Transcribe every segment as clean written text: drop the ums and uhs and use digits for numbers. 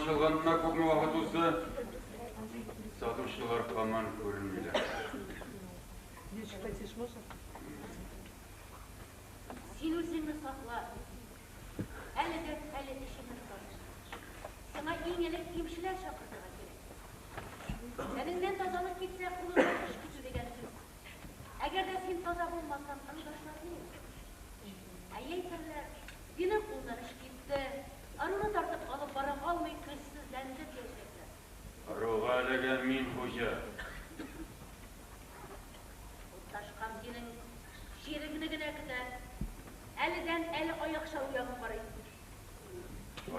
Açılganına күпме вакыт узды, сатучылар һаман күренмиләр. Син үзеңне сакла. Әле дә әле эшеңне тот. Сиңа иң элек имчеләр чакыртырга кирәк. Тәнеңнән тазалык китсә, кулыңнан эш китү дигән сүз. Әгәр дә син таза булмасаң, ырдашлар ни? Ә әйтерләр, синең кулдан эш китте. Аруны тартып алып бара алмый көчсезләнде диячәкләр. Ыруга әлегә мин хуҗа. Утташкан синең ширеңне генә көтә. Әледән әле аяк чалу ягын карый.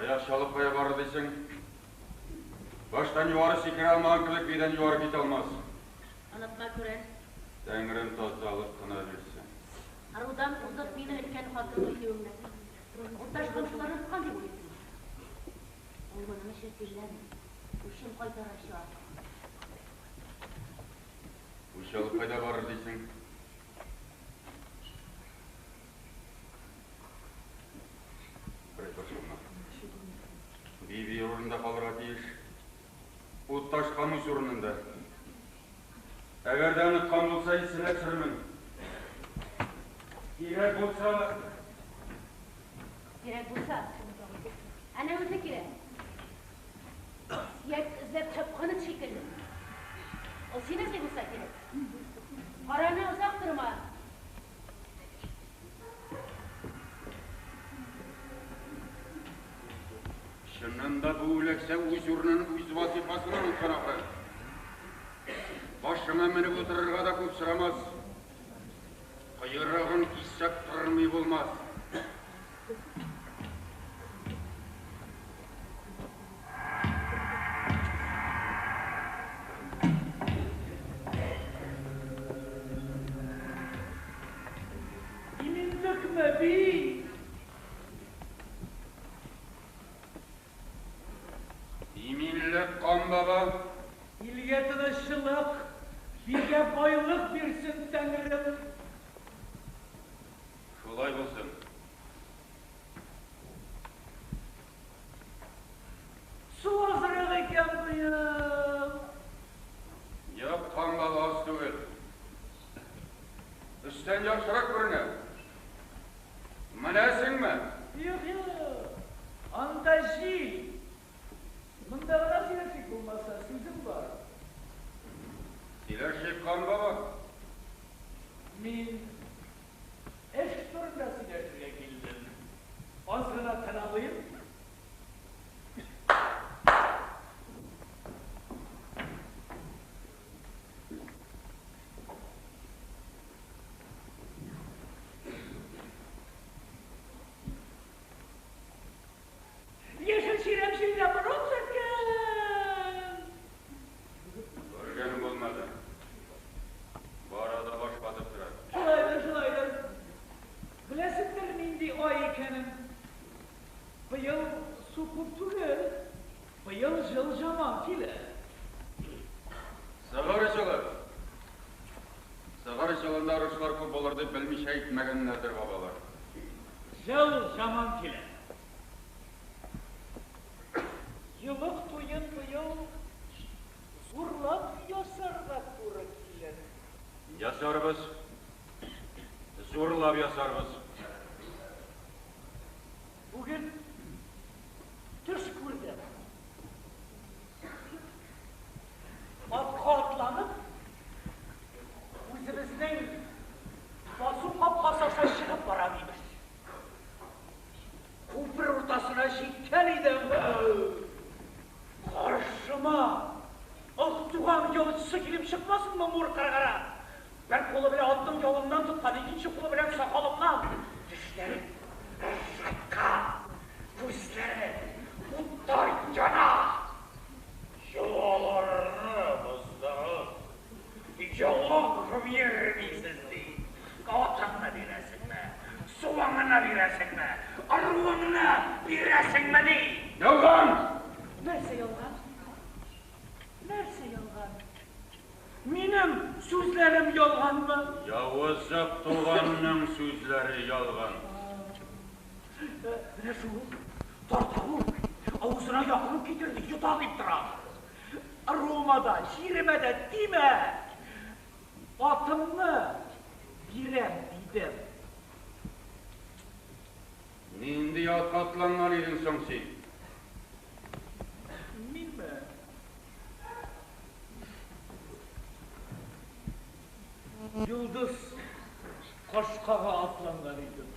Аяк чалып кая барыр дисең? Баштан югары сикерә алмаган кебек бидән югары китә алмас. Онытма күрән. Тәңрем тазалык кына бирсен. Ырудан узып мине өлкән хатынлы киюеңне. Утташкан шуларны оныткан дип уйлыйсыңмы? Ул моның өчен сөйләми. Үчен кайтарачак. Үч алып кайда барыр дисең? Берәй борчылма. Биби урынында калырга тиеш. Утташкан үз урынында. Әгәр дә оныткан булса, исенә төшерермен. Кирәк булса... Кирәк булса, әнә үзе кирәк. Сөяк эзләп чапканы шикелле. Ул сине эзли булса кирәк. Караны озак торма. Чыннан да бу үләксә үз урынын, үз вазифасын оныткан ахры. Башыңа менеп утырырга да күп сорамас. Койрыгын киссәк тормый булмас. Өстән яхшырак күренә. Менәсеңме? Юк, юк. Анда җил. Монда гына сөйләшик булмаса, сүзем бар. Сөйләшик, хан баба. Мин эш турында сөйләшергә килдем. Аз гына тын алыйм. Яшел чирәм җилдә борын сөрткән. Күргәнем булмады. Бара да баш ватып тора. Шулайдыр, шулайдыр. Беләсеңдер нинди ай икәнен. Быел су күп түгел. Быел җыл җаман килә. Сыгыр җылы. Сыгыр җылында арышлар күп булыр дип белмичә әйтмәгәннәрдер бабалар. Җыл җаман килә. Елык туен быел зурлап ясарга туры килер. Ясарбыз. Зурлап ясарбыз. Бүген төш күрдем. Атка атланып, үзебезнең басу капкасы аша чыгып барам, имеш. Күпер уртасына җиткән идем. Каршыма Октуган ялчысы килеп чыкмасынмы, мур кыргыры! Бер кулы белән атның ялыннан тоткан, икенче кулы белән сакалымнан. Тешләре ыржайткан, күзләре уттай яна. Йолаларны боздыгыз, йолык бирмисез, ди. Атыңны бирәсеңме, суыңны бирәсеңме, ыруыңны бирәсеңме, ди. Ялган! Нәрсә ялган? Нәрсә ялган? Минем сүзләрем ялганмы? Явыз Туганның сүзләре ялган. Менә шул тарта ул, авызына якын ук китерде, йота дип тора. Ыруыма да, җиремә дә тимә! Атымны бирәм, дидем. Нинди атка атланган идең соң син? Минме? Йолдыз кашкага атланган идем.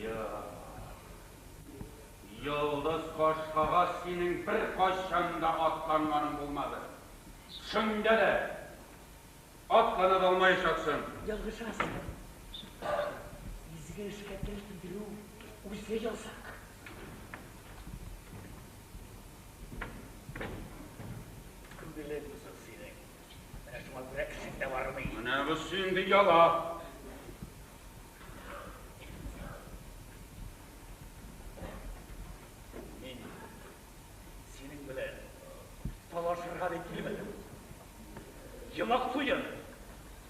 Юк. Йолдыз кашкага синең беркайчан да атланганың булмады. Төшеңдә дә атлана да алмаячаксың. Ялгышасың. Изге эшкә тел тидерү үзе ясак. Күңелең бозык синең. Менә шуңа күрә эшең дә бармый. Менә бусы инде яла. Мин синең белән талашырга дип килмәдем. Елак туен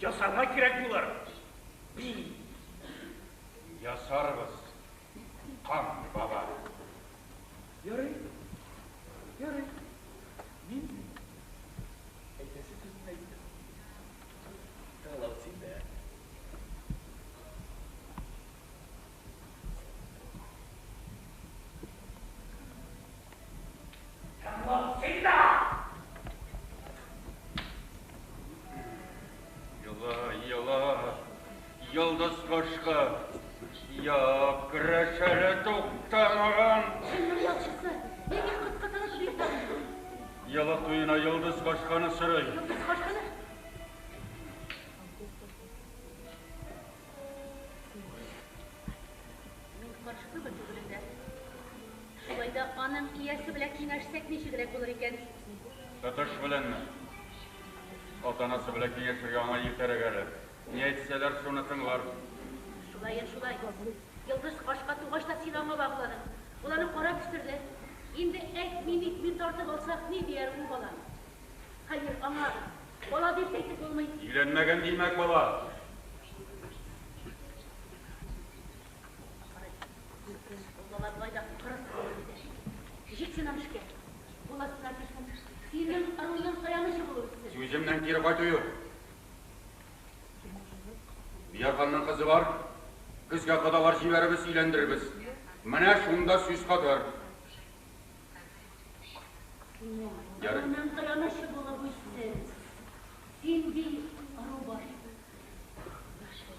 ясарга кирәк булыр. Би. Ясарбыз, кам баба. Ярый, ярый. Мин әйтәсе сүземне әйттем. Тыңлау синдә. Тыңлау синдә! Йола, йола, йолдыз кашка. Я, көрәш әле туктамаган. Җеннең ялчысы, нинди коткы бир тагын. Йолык туена йолдыз кашканы сорый. Йолдыз кашканы? Мин каршы түгел түгелен дә. Шулай да аның иясе белән киңәшсәк ничегрәк булыр икән? Тотыш беләнме? Ата-анасы белән киңәшергә аңа иртәрәк әле. Ни әйтсәләр, шуны тыңлар. Шулаен шулай. Йолдыз кашка тугач та син аңа багладың. Ул аны карап үстерде. Инде әйтми нитми тартып алсак, ни дияр ул бала? Хәер, аңа бала дип тә әйтеп булмый. Өйләнмәгән димәк бала. Ул бала болай да кырыс булып китә. Җик син аны эшкә. Кул астына керсен. Синең ыруның таянычы булып үссен. Сүземнән кире кайту юк. Биярханның кызы бар. Көзгә кодалар җибәрербез, өйләндерербез. Менә шунда сүз катар. Синең Ярый. ыруның таянычы булып үссен. Син би ыру башы.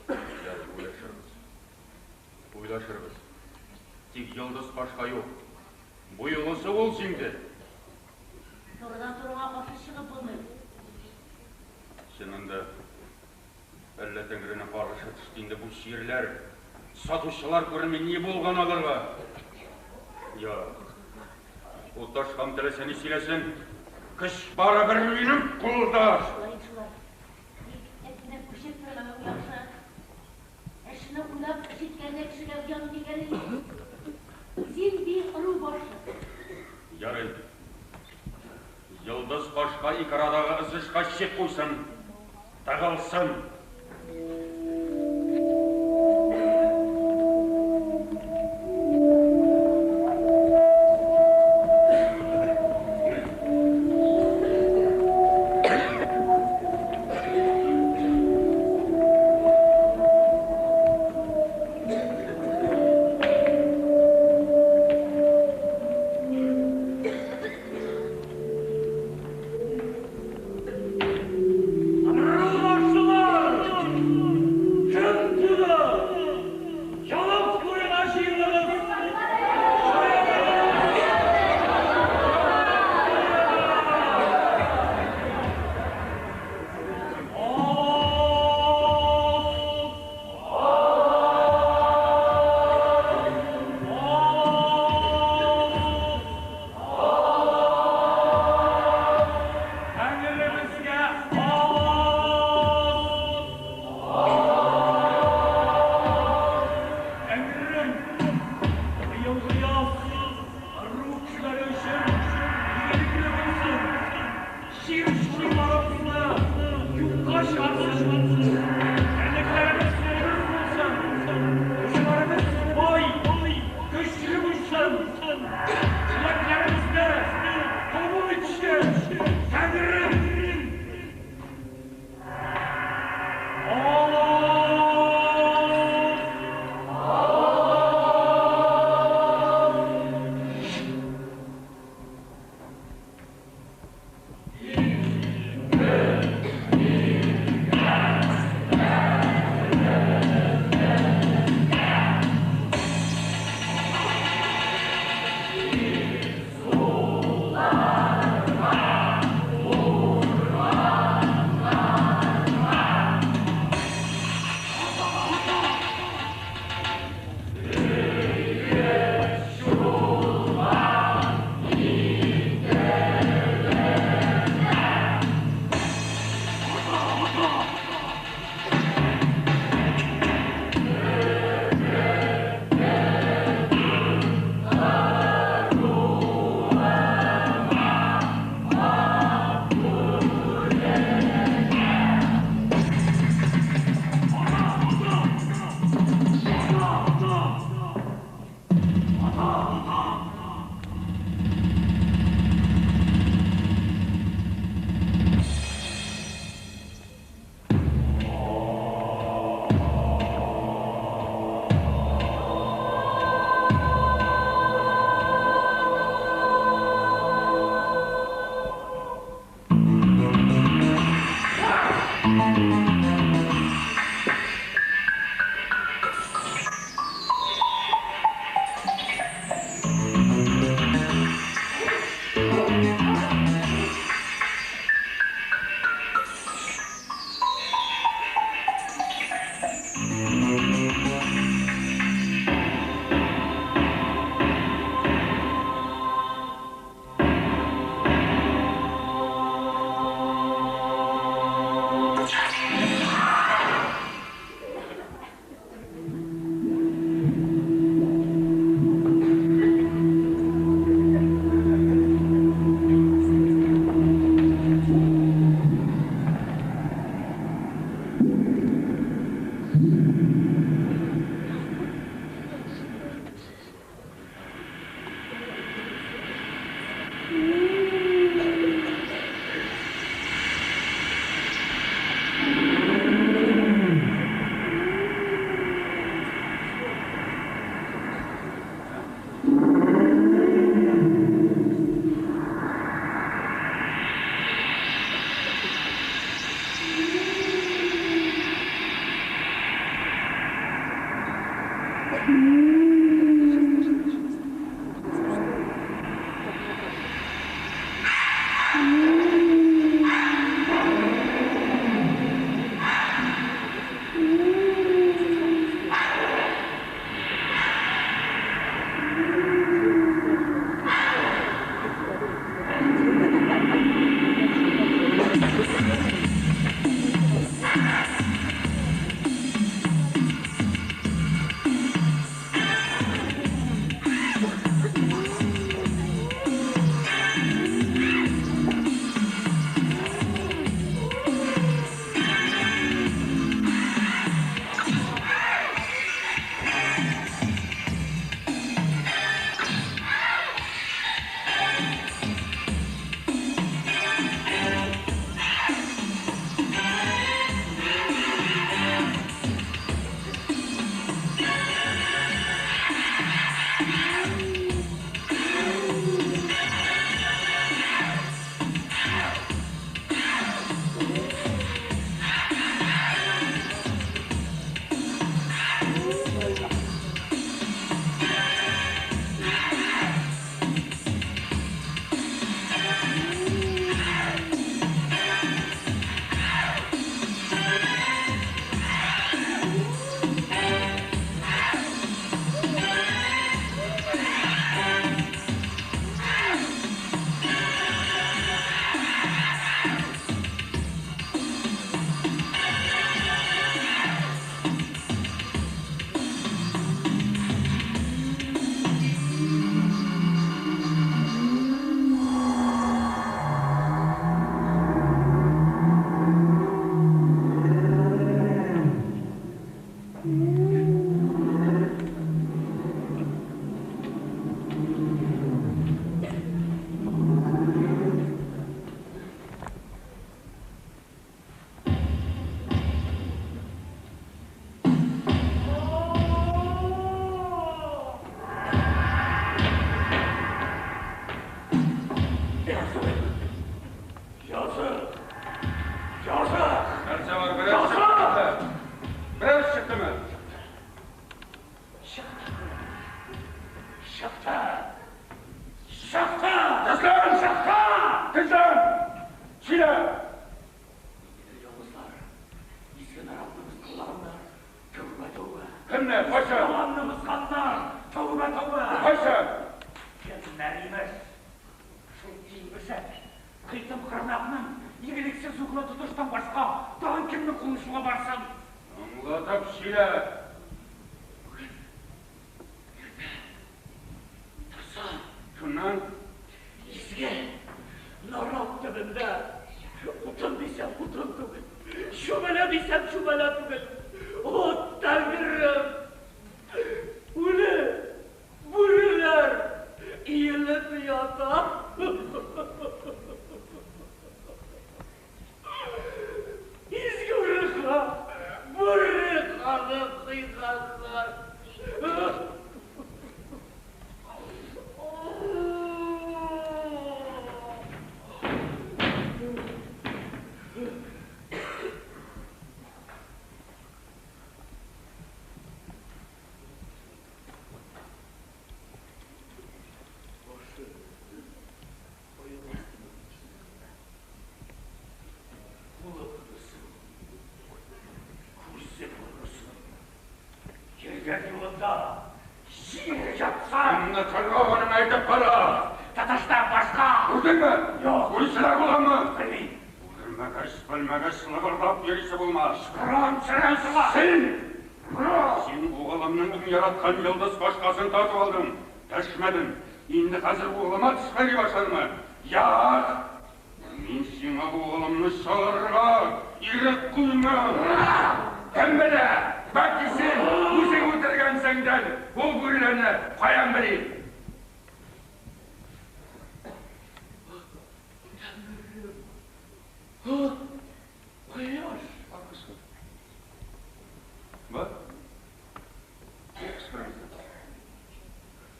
Ярый, уйлашырбыз. Уйлашырбыз. Тик Йолдыз кашка юк. Бу юлысы ул җиңде. Турыдан-туры аңа каршы чыгып булмый. Чыннан да, әллә Тәңренең каргышы төште инде бу чирләр, сатучылар күренми, ни булган аларга? Юк. Утташ кам теләсә ни сөйләсен, көч барыбер минем кулда. Шулай шулай. Тик этне күчеп тормавың яхшы. Эшне уйлап эш иткәндә кешегә зыян килгәне юк. Син би ыру башы. Ярый. Йолдыз кашка ике арадагы ызгышка чик куйсын. Тыгылсын. Ырулашчылар! Кем туды? Ялык буена җыелыгыз! Тәңребезгә аваз! Тәңрем, быелгы яз ыру кешеләре өчен игелекле булсын. Җир шурларыбызны юкка чыгарсын. Тәнлекләребез көр булсын. Кешеләребез бай, көчле булсын. Теләкләребезне кабул итче, Тәңрем! Аллаһ!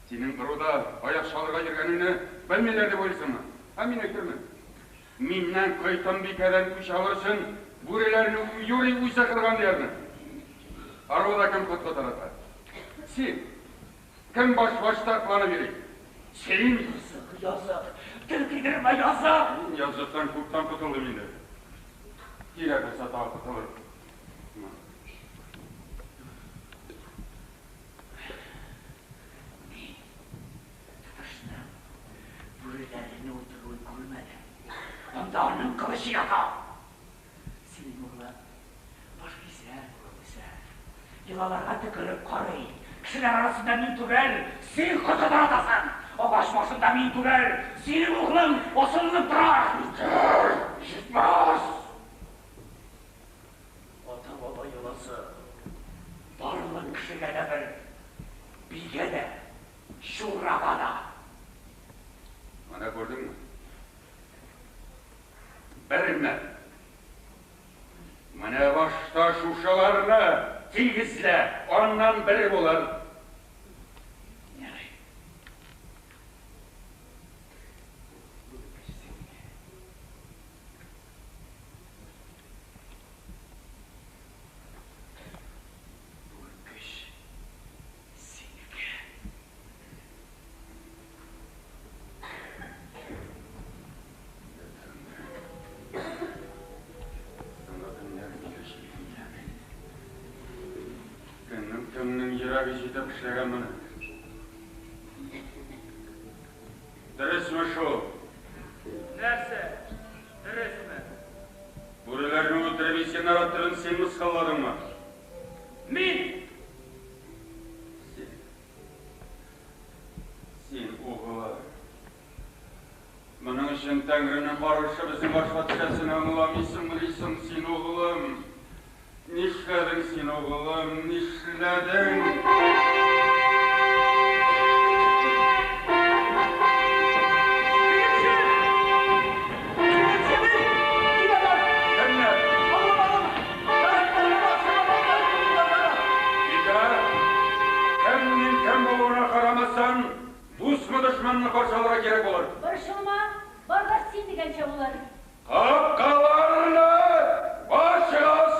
Синең ыруда аяк чалырга йөргәнеңне белмиләр дип уйлыйсыңмы? Ә мин әйтермен. Миннән Койтым бикәдән үч алыр өчен бүреләрне юри үзе кырган диярмен. Ыруда кем коткы тарата? Син. Кем баш-баштакланып йөри? Син. Язык, язык. Тел тидермә, язык. Мин языктан күптән котылдым инде. Кирәк булса тагы котылырмын. Мин Тотышның бүреләрне үтерүен күрмәдем. Анда аның кылычы ята. Синең углың башкисәр булып үсә. Йолаларга төкереп карый. Кешеләр арасында мин түгел, син коты таратасың. Агач башында мин түгел, синең углың асылынып тора. Җитәр, җитмәс! Ата-баба йоласы барлык кешегә дә бер, бигә дә, чурага да. Менә күрдеңме? Берме? Менә башта шушыларны тигезлә, аннан бер булыр. Ярый. Бүркеч синеке. Бүркеч синеке. Соңгы көннәр нигә җиткән? Кемнең кемнең йөрәге җитеп эшләгән моны? Дөресме шул? Нәрсә? Дөресме? Бүреләрне үтереп исән араттырын син мыскылладыңмы? Мин! Син. Син, углым. Моның өчен Тәңренең каргышы безнең башка төшәсен аңламыйсыңмы дисең син, углым? Нишләдең син, углым, нишләдең? Тегенче! Тегенче би! Киләләр! Кемнәр? Аңламадым! Җитәр! Кемнең кем булуына карамастан, дусмы дошманны каршы алырга кирәк булыр. Борчылма, бар да син дигәнчә булыр. Капкаларны ачыгыз!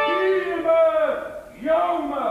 Илме, яумы?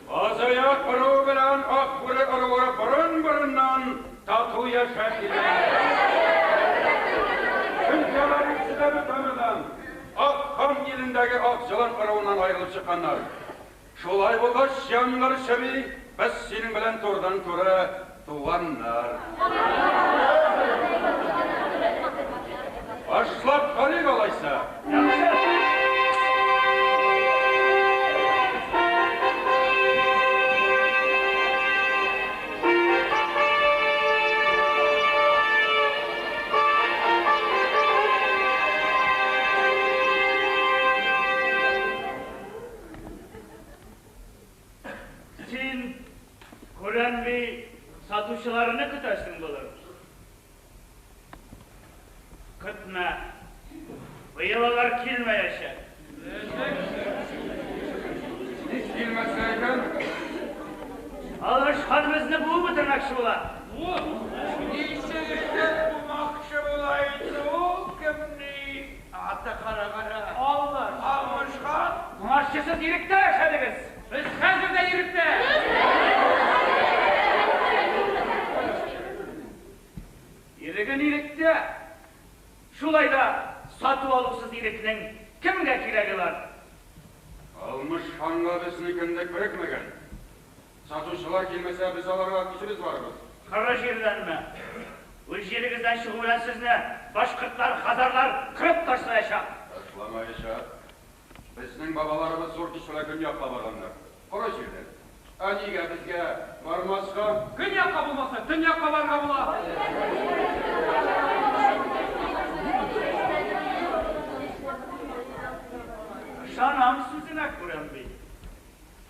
Азаяк ыруы белән Ак бүре ыруы борын-борыннан тату яшәп килә. Чөнки алар икесе дә бер тамырдан, Ак хан илендәге Ак җылан ыруыннан аерылып чыкканнар. Шулай булгач, Ямгырчы би, без синең белән турыдан-туры туганнар. Башлап карыйк алайса. Яхшы! Син, Күрән би, сатучыларны көтәсең булыр. Көтмә. Быел алар килмәячәк. Ник килмәскә икән? Алыш хан безне буып бетермәкче була. Ничек итеп бумакчы була Бөтен иректә. Шулай да сату алусыз ирекнең кемгә кирәге бар? Алмыш ханга безне кендек берекмәгән. Сатучылар килмәсә, без аларга үзебез барабыз. Коры җирдәнме? Үз җирегездән чыгу белән сезне башкортлар, хазарлар кырып ташлаячак. Ташламаячак. Безнең бабаларыбыз зур көч белән көньякка барганнар. Коры җирдән. Ә нигә безгә бармаска? Көньякка булмаса, төньякка барырга була. Ышанам сүзенә, Күрән би.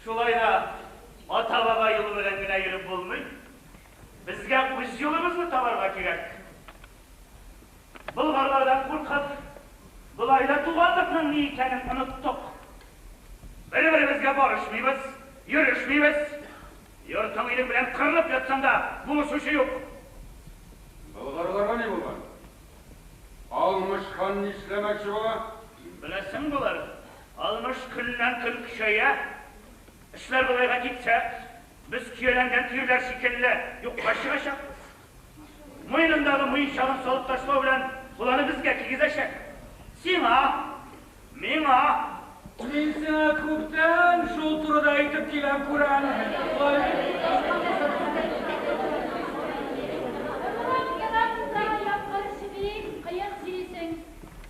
Шулай да ата-баба юлы белән генә йөреп булмый. Безгә үз юлыбызны табарга кирәк. Болгарлардан куркып, болай да туганлыкның ни икәнен оныттык. Бер-беребезгә барышмыйбыз, йөрешмибез. Йортың илең белән кырылып ятсаң да, булышучы юк. Болгарларга ни булган? Алмыш хан нишләмәкче була? Беләсең булыр, Алмыш көннән көн көчәя. Эшләр болайга китсә, без көяләнгән төерләр шикелле юкка чыгачакбыз. Муенындагы муенчагын салып ташлау белән ул аны безгә кигезәчәк. Сиңа, миңа. Мин сиңа күптән шул турыда әйтеп киләм, Күрән. Ямгырчы би, кыек сөйлисең.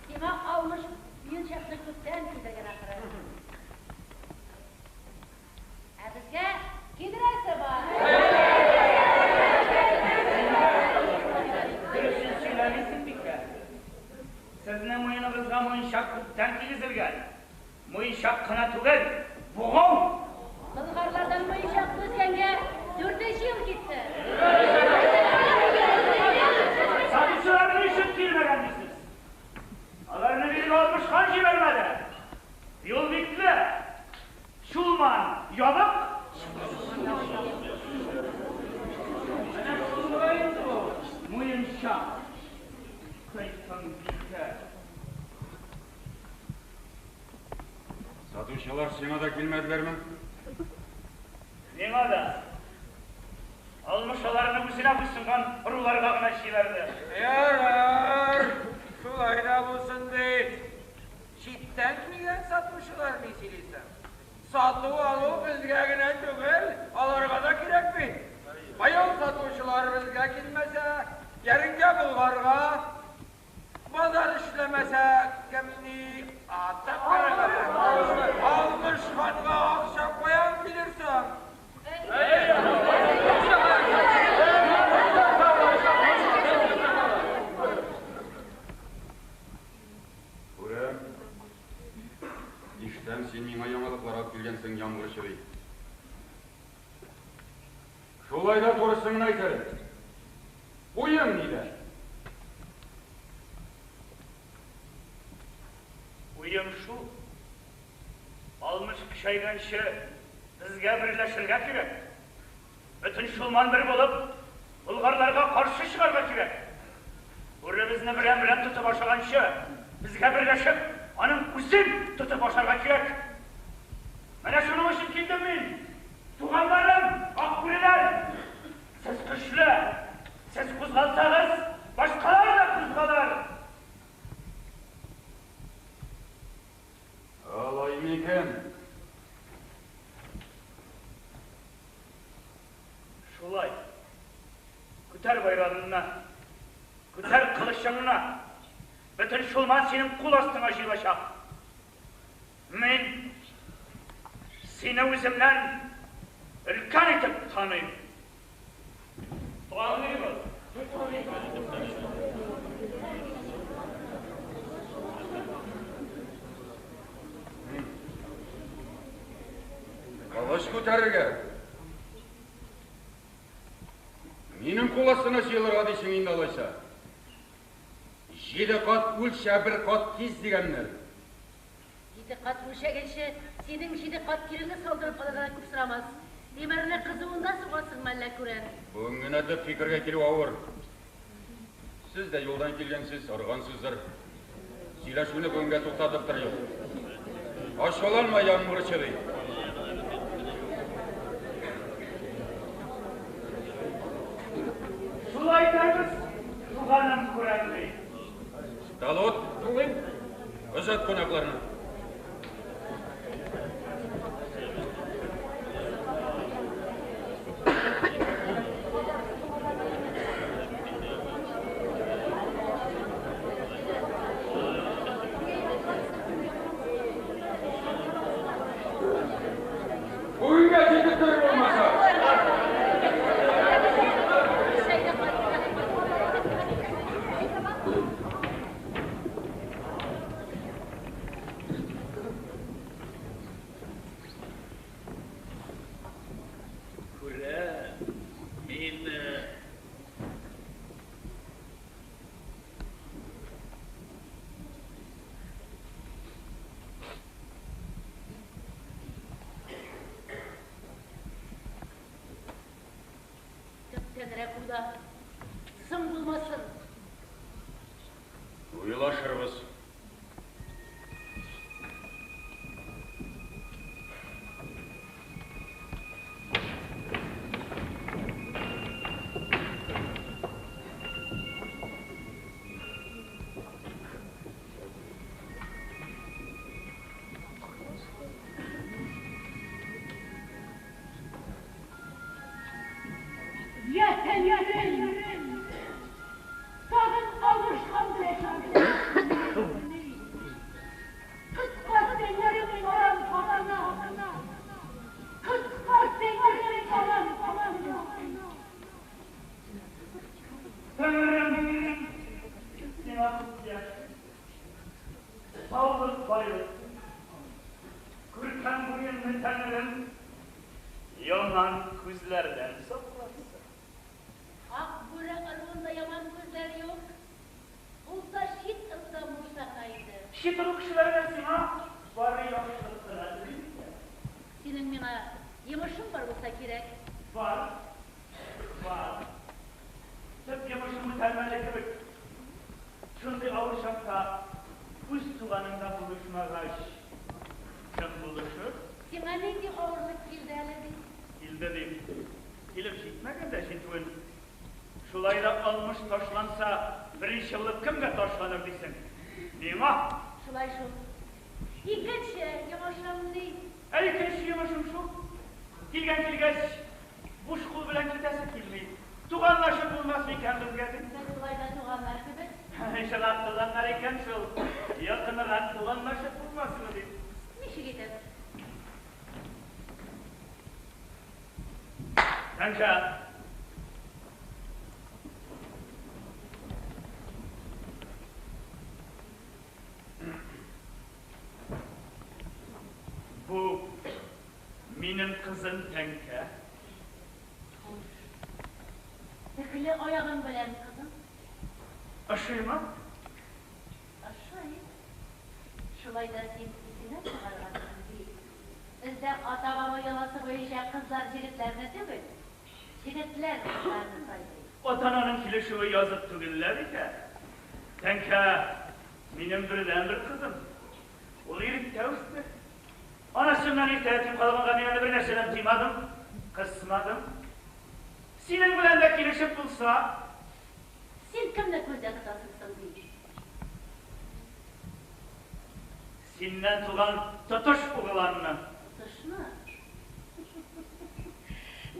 Сиңа Алмыш муенчакны күптән кидергән ахры. Ә безгә кидерәсе бар. Дөресен сөйләмисең, бикә. Сезнең муеныгызга муенчак күптән кигезелгән. Муенчак кына түгел, бугау. Болгарлардан муенчакны өзгәнгә дүртенче ел китте. Сатучылар ни өчен килмәгән дисез? Аларны бирегә Алмыш хан җибәрмәде. Юл бикле. Чулман ябык. Менә шулай инде ул, муенчак. Кайтың, бикә. Сатучылар сиңа да килмәделәрме? Миңа да. Алмыш аларны үзенә буйсынган ыруларга гына җибәрде. Ярар, шулай да булсын бит. Читтән килгән сатучылар ни сөйлисең? Сату алу безгә генә түгел, аларга да кирәк бит. Быел сатучылар безгә килмәсә, ярынгә Болгарга. Базар эшләмәсә, кемни атап карагыз. Алмыш ханга акча каян килер соң? Күрәм. Ишетәм, син миңа яңалыклар алып килгәнсең, Ямгырчы би. Шулай да турысын гына әйт әле. Уең нидә? Уем шул. Алмыш көчәйгәнче безгә берләшергә кирәк. Бөтен Чулман бер булып, болгарларга каршы чыгарга кирәк. Бүребезне берәм-берәм тотып ашаганчы, безгә берләшеп, аның үзен тотып ашарга кирәк. Менә шуның өчен килдем мин. Туганнарым, акбүреләр! Сез көчле, сез кузгалсагыз, башкалар да кузгалыр. Алай микән? Шулай. Күтәр байрагыңны, күтәр кылычыңны. Бөтен Чулман синең кул астыңа җыелачак. Мин сине үземнән өлкән итеп таныйм. Таныйбыз. Кылыч күтәрергә. Минем кул астына җыелырга дисең инде алайса. Җиде кат үлчә, бер кат кис дигәннәр. Җиде кат үлчәгәнче, синең җиде кат киреңне салдырып алырга да күп сорамас. Тимерне кызуында сугасыңмы әллә, Күрән? Бүген генә төп фикергә килү авыр. Сез дә юлдан килгәнсез, арыгансыздыр. Сөйләшүне бүгенгә туктатып торыйк. Ачуланма, Ямгырчы би. Шулай итәрбез, туганнарым. Туганым Күрән би. Талут, озат кунакларны. Өйгә китеп тор булмаса. Күрәм, мин Төптәнрәк уйла. Соң булмасын. Уйлашырбыз. Я Тәңрем! Тагын алышкан белән. Коткар Тәңрем балам хакына. Коткар Тәңрем балам хакына. Тәңрем, сиңа күп яшь. Саулык, байлык. Күркәм буеңны, Тәңрем, яман күзләрдән сакласын. Ак бүре ыруында яман күзләр юк. Булса чит ырудан булса гына инде. Чит ыру кешеләре дә сиңа бары яхшылык кына тели икән. Синең миңа йомышың бар булса кирәк. Бар, бар. Төп йомышым үтәлмәде кебек. Шундый авыр чакта үз туганың да булышмагач, кем булышыр? Сиңа нинди авырлык килде әле ди? Килде дип, килеп җитмәгән дә җитүен. Шулай да Алмыш ташланса, беренче булып кемгә ташланыр дисең? Миңа! Шулай шул. Икенче йомышың ни? Ә икенче йомышым шул. Килгән килгәч, буш кул белән китәсе килми. Туганлашып булмас микән безгә дип. Без болай да туганнар кебек. Чынлап туганнар икән шул. Якынрак туганлашып булмасмы дип. Ничек итеп? Тәңкә. Бу минем кызым Тәңкә. Хуш. Төкле аягың белән, кызым. Ошыймы? Ошый. Шулай да син исеңә чыгаргансың, ди. Бездә ата-баба йоласы буенча кызлар җегетләрне түгел, җегетләр кызларны сайлый. Ата-ананың килешүе язык түгел лә бит, ә? Тәңкә минем бердәнбер кызым. Ул иректә үсте. Анасыннан иртә ятим калганга мин аны бернәрсәдән тыймадым, кысмадым. Синең белән дә килешеп булса. Син кемне күздә тотасың соң, ди? Синнән туган Тотыш угланны. Тотышны?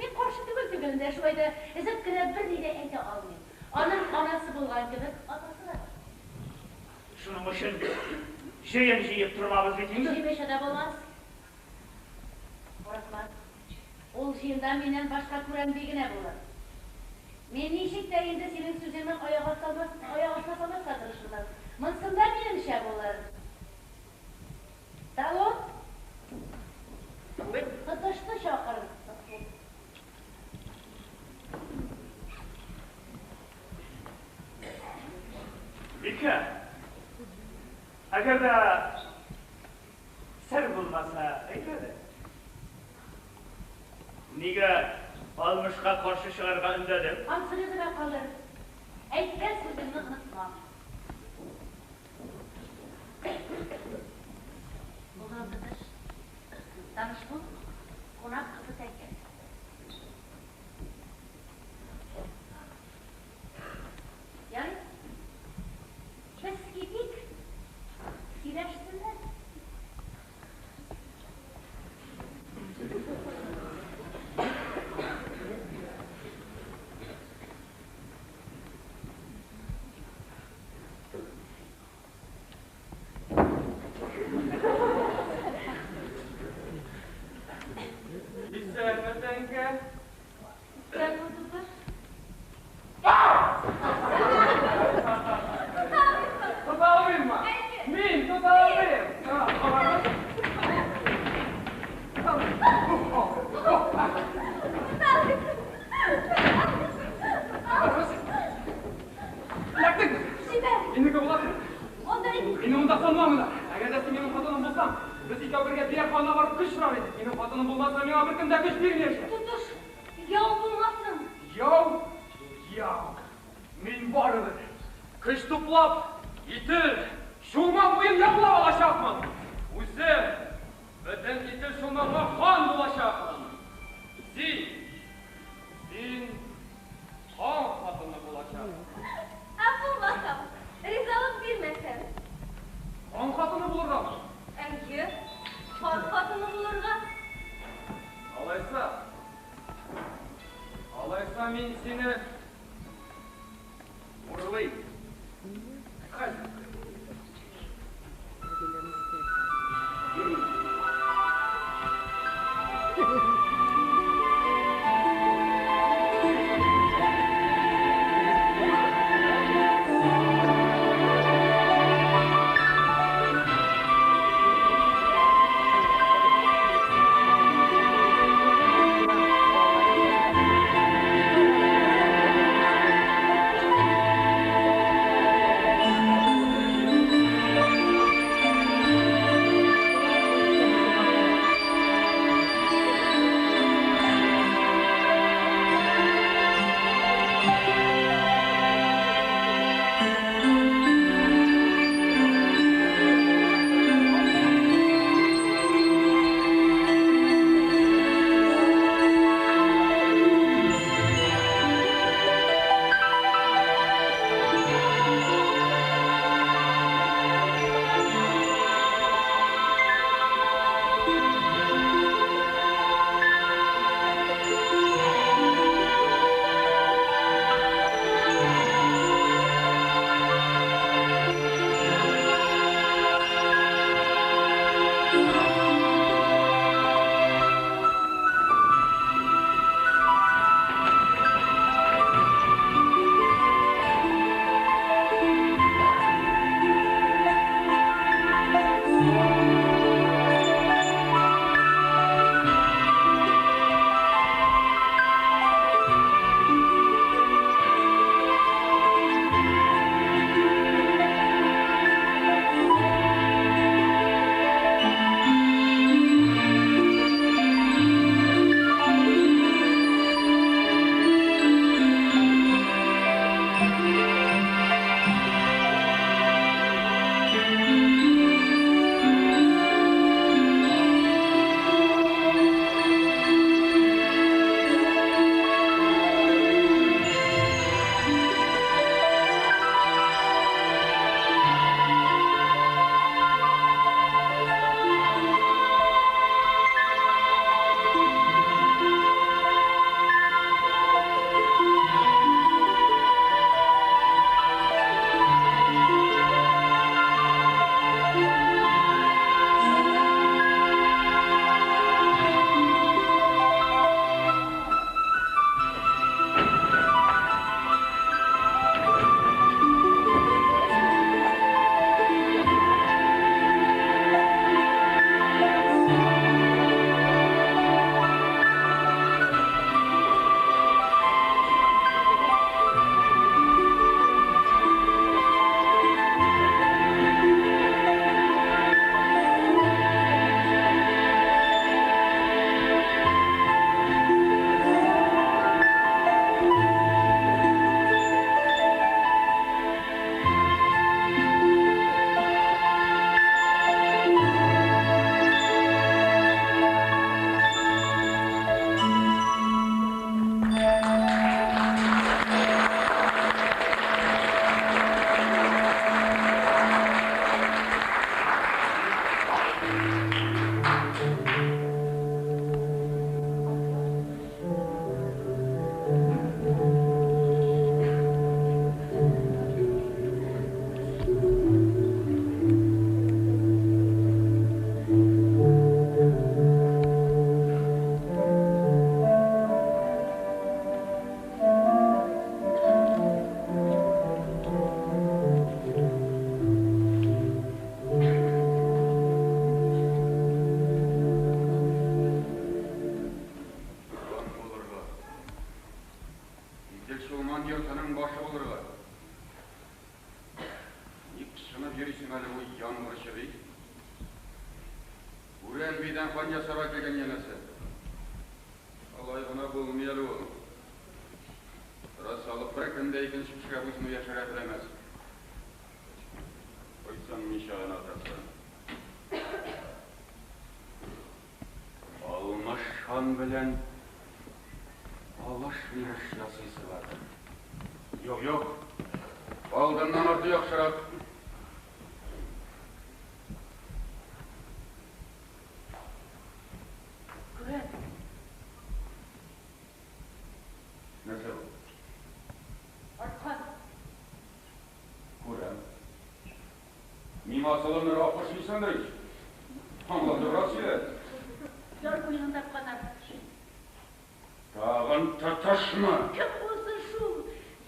Мин каршы түгел түгелен дә, шулай да өзеп кенә берни дә әйтә алмыйм. Аның анасы булган кебек, атасы да бар. Шуның өчен җыен җыеп тормабыз бит инде. Җыймыйча да булмас. Курыкма. Ул җыенда миннән башка Күрән би генә булыр. Мин ничек тә инде синең сүзеңне аяк астына салмаска тырышырмын. Монсында минемчә булыр. Талут! Тотышны чакыр. Бикә, әгәр дә сер булмаса, әйт әле. Нигә Алмышка каршы чыгарга өндәдең? Ансын үземә калдыр. Әйткән сүзеңне онытма. Булдым, Тотыш. Таныш бул, кунак кызы Тәңкә. Ярый. Минеке буласың. Анда Мине монда санламыйлар. Әгәр дә син минем хатыным булсаң, без икәү бергә Бия ханына барып көч сорар идек. Минем хатыным булмаса, миңа беркем дә көч бирмәячәк. Тотыш, яу булмасын. Яу? Яу. Мин барыбер көч туплап, Ител, Чулман буен яулап алачакмын. Үзем бөтен Ител Чулманга хан булачакмын. Син, син хан хатыны булачаксың. Ә булмасам, ризалык бирмәсәм? Хан хатыны булыргамы? Әйе, хан хатыны булырга. Алайса, алайса мин сине урлыйм. Хәзер. йөрисең әле бу Ямгырчы би? Күрән бидән хан ясарга килгән янәсе. Алай гына булмый әле ул. Рас алып беркем дә икенче кешегә буйсыну яшәргә теләмәс. Куйсаң ничә гына атасы. Алмыш хан белән алыш-биреш ясыйсы бар. Юк, юк. Алдыннан арты яхшырак. Күрәм. Нәрсә бу? Арткан. Күрәм. Миңа салынырга кушмыйсыңдыр ич. Аңлатыбрак сөйлә. Яр буеннан тапканнар. Тагын Тотышмы? Кем булсын шул?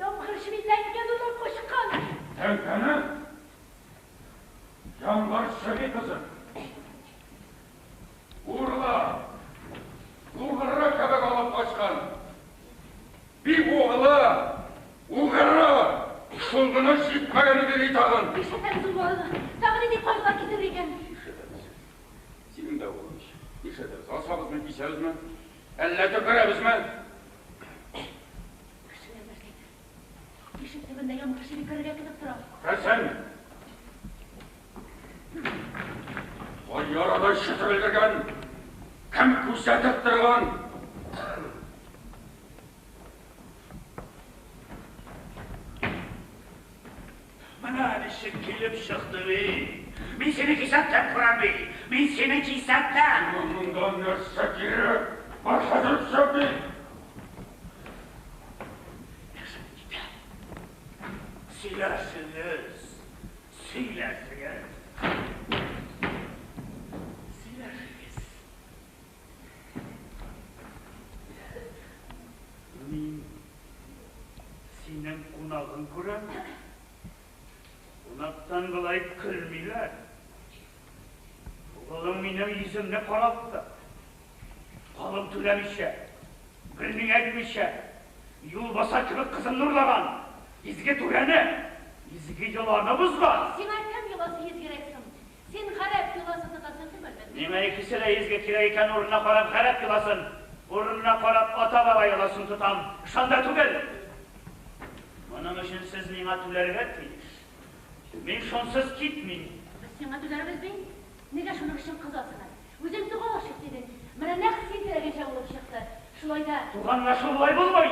Ямгырчы би Тәңкәне урлап качкан. Тәңкәне? Ямгырчы би кызы. Урлап, угры кебек алып качкан. Би углы, угры, шул гына җитмәгән иде ди тагын. Нишләтәбез ул баланы? Тагын нинди кайгылар китерер икән? Нишләтәбез? Синең дә углың ич. Нишләтәбез? Асабызмы, кисәбезме? Әллә төкерәбезме? Кешеләр нәрсә әйтер? Ишек төбендә Ямгырчы би керергә көтеп тора. Хәсән! Кай арада ишетеп өлгергән? Кем күзәтеп торган? Менә ничек килеп чыкты би. Мин сине кисәттем, Күрән би. Мин сине кисәттем. Сиңа монда нәрсә кирәк? Баша төшеп бит. Яшен китә. Сөйләшегез. Сөйләшегез. Сөйләшегез. Мин синең кунагың күрәм. Кунактан болай көлмиләр. Угылың минем йөземне каралтты. Калым түләмичә, берни әйтмичә, юлбасар кебек кызымны урлаган, изге түрәне, изге йоланы бозган. Сиңа кем йоласы изгерәк соң? Син гарәп йоласын тотасың түгелме? Миңа икесе дә изге, кирәк икән урынына карап гарәп йоласын, урынына карап ата-баба йоласын тотам. Ышан да түгел. Моның өчен сез миңа түләргә тиеш. Мин шунсыз китмим. Без сиңа түләрбез бит. Нигә шуның өчен кызасың әле? Үзең туганлашыйк дидең. Менә нәкъ син теләгәнчә булып чыкты. Шулай да. Туганлашу болай булмый.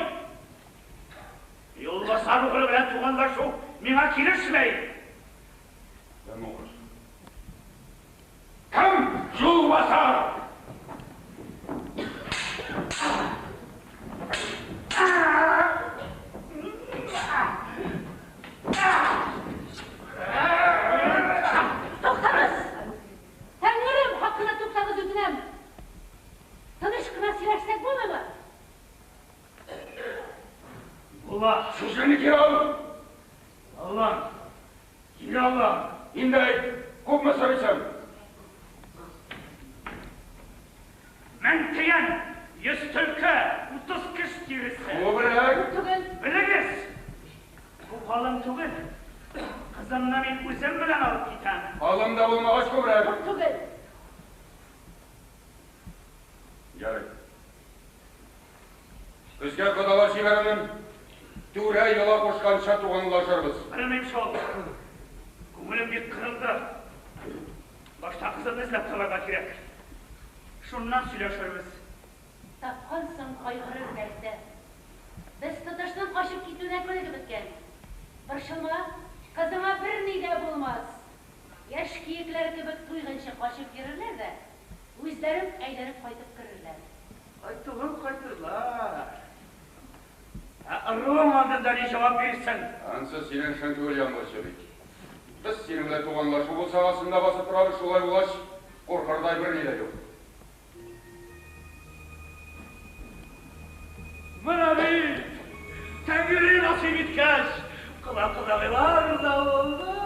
Юлбасар угры белән туганлашу миңа килешми. Кем угры? Кем юлбасар? Туктагыз! Тәңрем хакына туктагыз, үтенәм. Тыныч кына сөйләшсәк булмыймы? Була. Сүзеңне кире ал. Алам. Кире алам. Инде әйт, күпме сорыйсың? 1000 тиен, 100 төлке, 30 кеш тиресе. Күбрәк. Күп түгел. Белегез, бу калым түгел. Кызымны мин үзем белән алып китәм. Калым да булмагач күбрәк. Күп түгел. Ярый. Көзгә кодалар җибәрермен. Түрә йола кушканча туганлашырбыз. Белмим шул. Күңелем бик кырылды. Башта кызымны эзләп табарга кирәк. Шуннан сөйләшербез. Тапкансың кайгырыр нәрсә. Без Тотышның качып китүенә күнегеп беткән. Борчылма, кызыңа берни дә булмас. Яшь киекләр кебек туйганчы качып йөрерләр дә, үзләре үк әйләнеп кайтып керерләр. Кайтуын кайтырлар. Ә ыруың алдында ни җавап бирсен? Ансы синең эшең түгел, Ямгырчы би. Без синең белән туганлашу бусагасында басып торабыз, шулай булгач, куркырдай берни дә юк. Менә бит, Тәңре насыйп иткәч, кода-кодагыйлар да булды.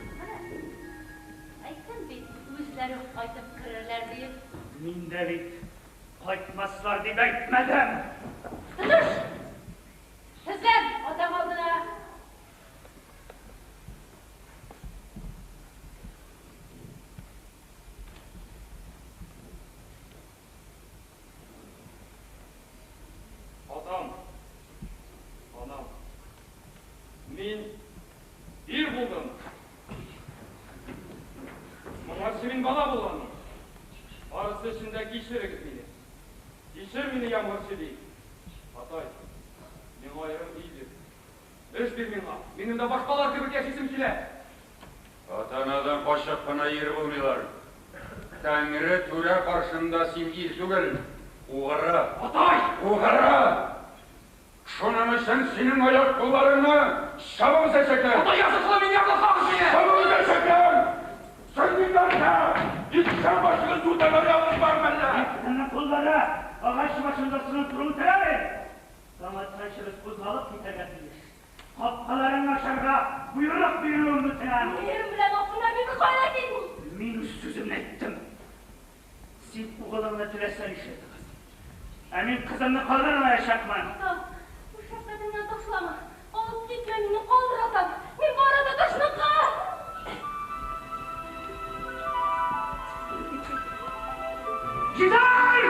Менә, әйттем бит, үзләре Хәзер үк кайтып керерләр дип. Мин дә бит кайтмаслар дип әйтмәдем. Тотыш! Тезлән, атаң алдына! Атам, анам, мин ир булдым. Моңарчы мин бала булганмын. Барысы өчен дә кичерегез мине. Кичер мине, Ямгырчы би. Атай, миңа аерым өй бир. Эш бир миңа. Минем дә башкалар кебек яшисем килә. Ата-анадан качып кына ир булмыйлар. Тәңре түрә каршында син ир түгел, угры. Атай! Угры! Шуның өчен синең аяк кулларыңны чабып өзәчәкләр. Атай, языклы мин якласагыз мине! Чабып өзәчәкләр! Син нәрсә? Иксән башыгыз үтәгән ялгыз бар мәллә? Икесенең куллары агач башында сынып торуын теләмим. Таң атканчы без кузгалып китәргә тиеш. Капкаларын ачарга боерык бирүемне теләм. Ирем белән Аксына мин кая китим? Мин үз сүземне әйттем. Син угылыңны теләсә нишләтегез. Ә мин кызымны калдырмаячакмын. Атам, бу шәфкатеңнән ташлама. Алып китмә мине, калдыр, атам. Мин бары Тотышныкы! Җитәр!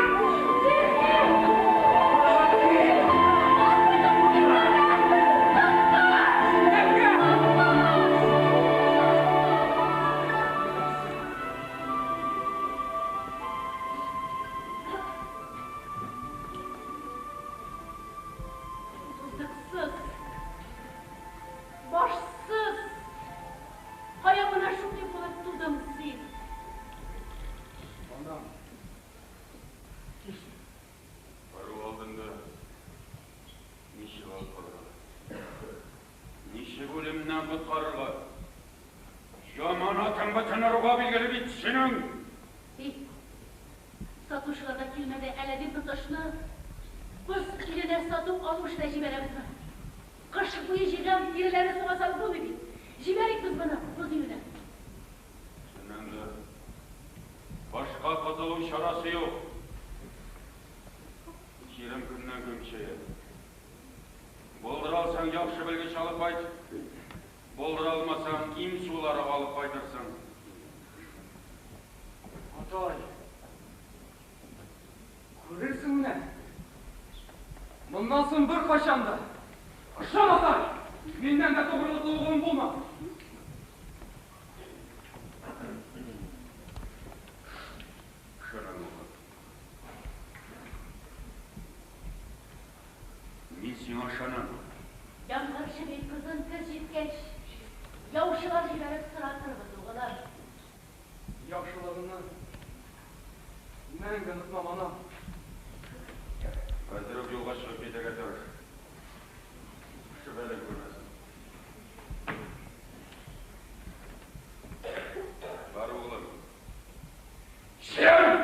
Булдыксыз, башсыз, кая менә шундый булып тудың син? Анам, кичер. Бару алдында ничек алып калырга? Ничек үлемнән коткарырга? Яман атың бөтен ыруга билгеле бит синең. Би, сатучылар да килмәде әле дип Тотышны боз иленә сату алу эшенә җибәрәбезме? Кыш буе җыйган тиреләрне суга салып булмый бит. Җибәрик без моны боз иленә. Чыннан да башка котылу чарасы юк. Чирем көннән көн көчәя. Булдыра алсаң, яхшы белгеч алып кайт. Булдыра алмасаң, им сулары алып кайтырсың. Атай, күрерсең менә. Моннан соң беркайчан да. Ышан, атай, миннән дә тугрылыклы угылым булмас. Ышанам, угылым. Мин сиңа ышанам. Ямгырчы би кызын көз җиткәч, яучылар җибәреп соратырбыз, угылым. Яхшылыгыңны мәңге онытмам, анам. Хәзер үк юлга чыгып китәргә тырыш. Шөбһәле күрмәсен. Бар, угылым. Чын!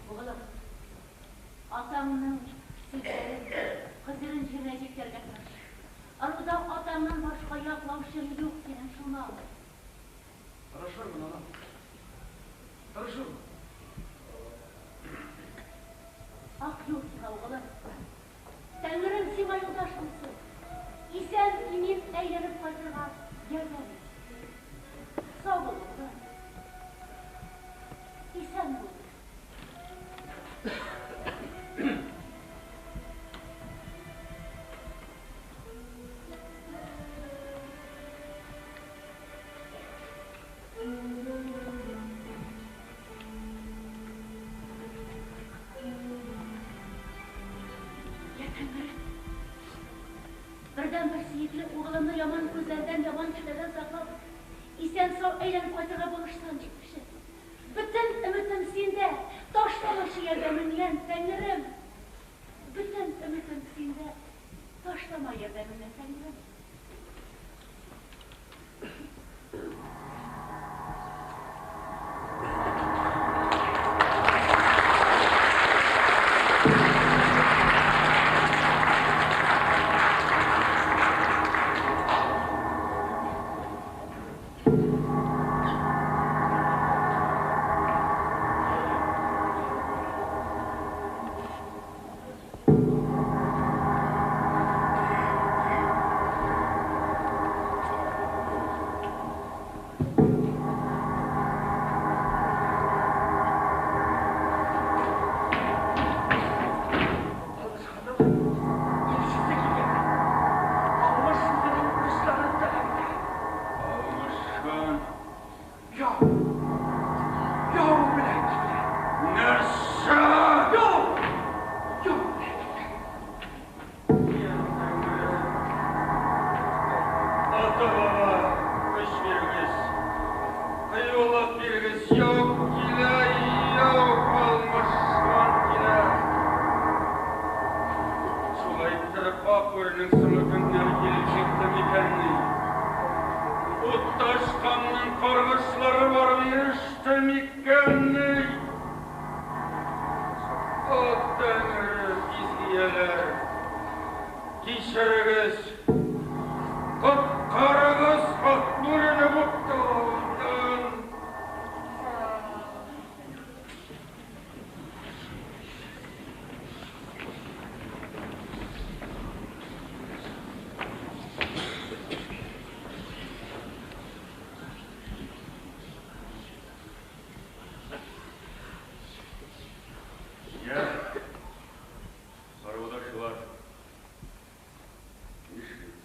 Угылым, атаңның сүзләрен, хозурын җиренә җиткерергә тырыш. Ыруда атаңнан башка яклаучың юк синең, шуны аңла. Тырышырмын, анам. Тырышырмын. Ак юл сиңа, угылым. Тәңрем сиңа юлдаш булсын. Исән имин әйләнеп кайтырга ярдәм итсен. Сау бул, угылым. Исән бул. Я Тәңрем, бердәнбер сөекле угылымны яман күзләрдән, яман кешеләрдән саклап, исән сау әйләнеп кайтырга булышсаң җитмеше. Бөтен өметем синдә, ташламачы ярдәмеңнән, Тәңрем. Бөтен өметем синдә, ташлама ярдәмеңнән, Тәңрем. торып ак бүренең соңгы көннәре килеп җитте микәнни? Утташ камның каргышлары барып иреште микәнни? О, Тәңрем, изгияләр, кичерегез, коткарыгыз ак бүрене бу талаудан. Я, ыруудашлар, нишлибез?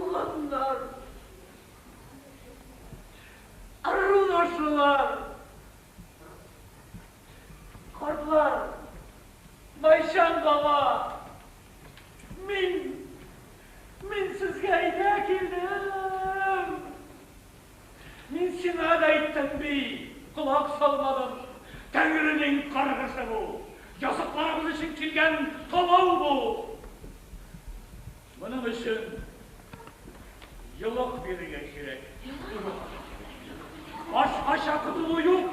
Туганнар, ырудашлар, картлар, Майшан баба, мин сезгә әйтә килдем. Мин сиңа да әйттем би, колак салмадың. Тәңренең каргышы бу. Языкларыбыз өчен килгән талау бу. Моның өчен йолык бирергә кирәк. Башкача котылу юк.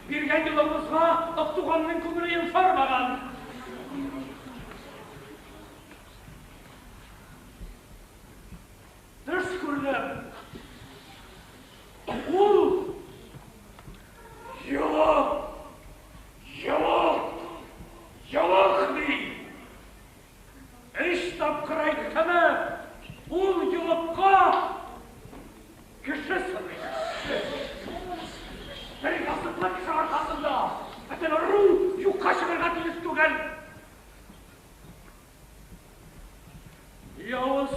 Биргән йолыгыбызга Актуганның күңеле йомшармаган. Төш күрдем. Ул йолык, йолык, йолык ди. Өч тапкыр әйттеме, ул йолыкка кеше сорый. Бер языклы кеше аркасында бөтен ыру юкка чыгарга тиеш түгел. Явыз,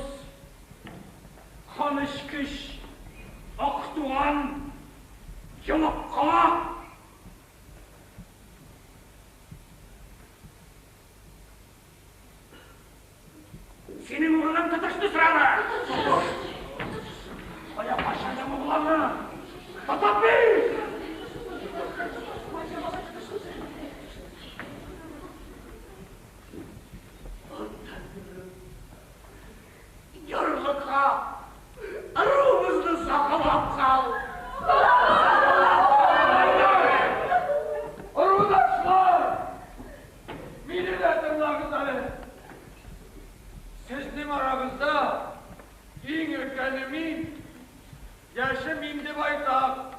канэчкеч Актуган йолыкка синең углың Тотышны сорады. Кая качырдың углыңны? Тотып бир! Ярлыка, ыруыбызны саклап кал. Ырудашлар! Мине дә тыңлагыз әле. Сезнең арагызда иң өлкәне мин, яшем инде байтак.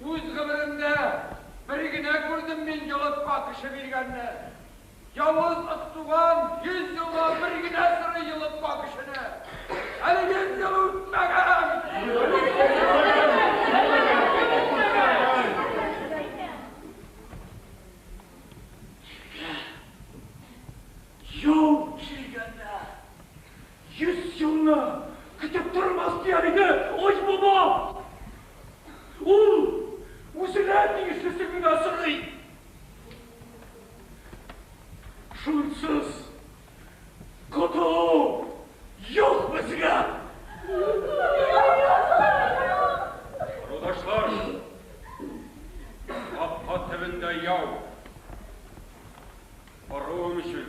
Үз гомеремдә бер генә күрдем мин йолыкка кеше биргәнне. Явыз Актуган 100 елга бер генә сорый йолыкка кешене. Әле 100 ел үтмәгән! Яу килгәндә 100 елны көтеп тормас дигән иде Ай баба. Ул үзенә тиешлесен генә сорый. Шунсыз котылу юк безгә. Ырудашлар, капка төбендә яу. Ыруым өчен,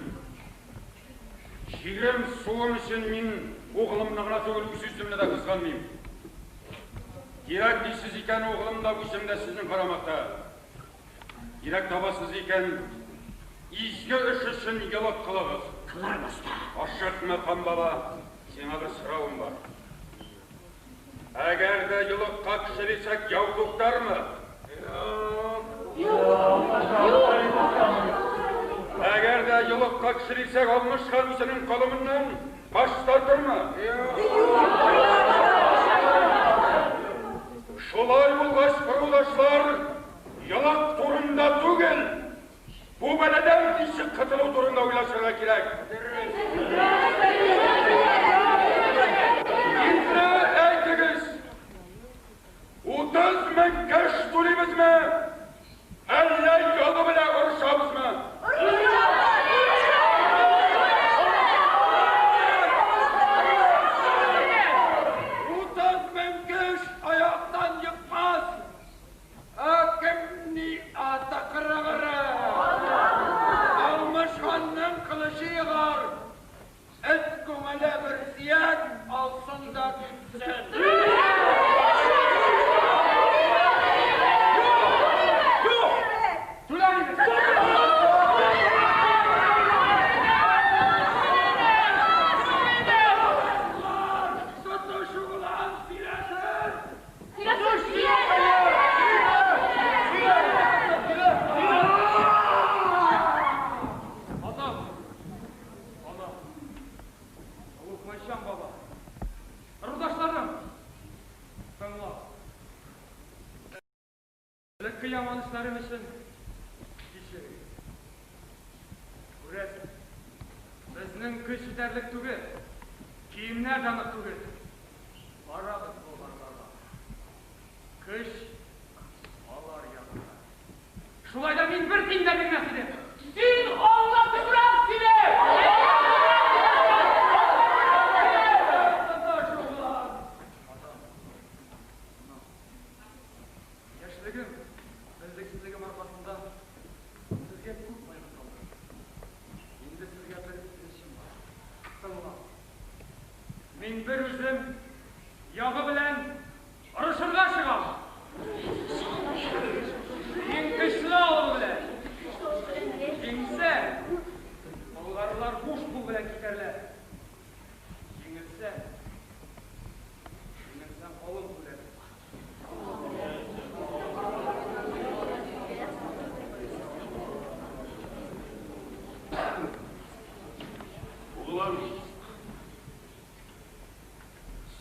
җирем, суым өчен мин углымны гына түгел, үз үземне дә кызганмыйм. Кирәк дисез икән, углым да, үзем дә сезнең карамакта. Кирәк табасыз икән, изге эш өчен йолык кылыгыз. Кыларбыз да. Ашыкма, хан баба, сиңа бер соравым бар. Әгәр дә йолыкка кеше бирсәк, яу туктармы? Әгәр дә йолыкка кеше бирсәк, Алмыш хан үзенең калымыннан баш тартырмы? Шулай булгач, ырудашлар, йолык турында түгел, бу бәладән ничек котылу турында уйлашырга кирәк. Инде әйтегез, 30 мең кеш түлибезме, әллә ялы белән орышабызмы? Элекке яман эшләрем өчен кичерегез. Күрәсең, безнең көч җитәрлек түгел, киемнәр дә нык түгел. Барабыз болгарларга. Көч алар ягында. Шулай да мин бер тиен дә бирмәс идем. Син аңлатыбрак сөйлә! Тоташ углан! Яшьлегем, белдексезлегем аркасында сезгә күп кайгы салдым. Инде сезгә бер үтенечем бар. Тыңла. Мин бер үзем ягы белән орышырга чыгам. Иң көчле алыбы белән. Җиңсәм, болгарлар буш кул белән китәрләр. Җиңелсәм, җиңелсәм калым түләрмен. Углым,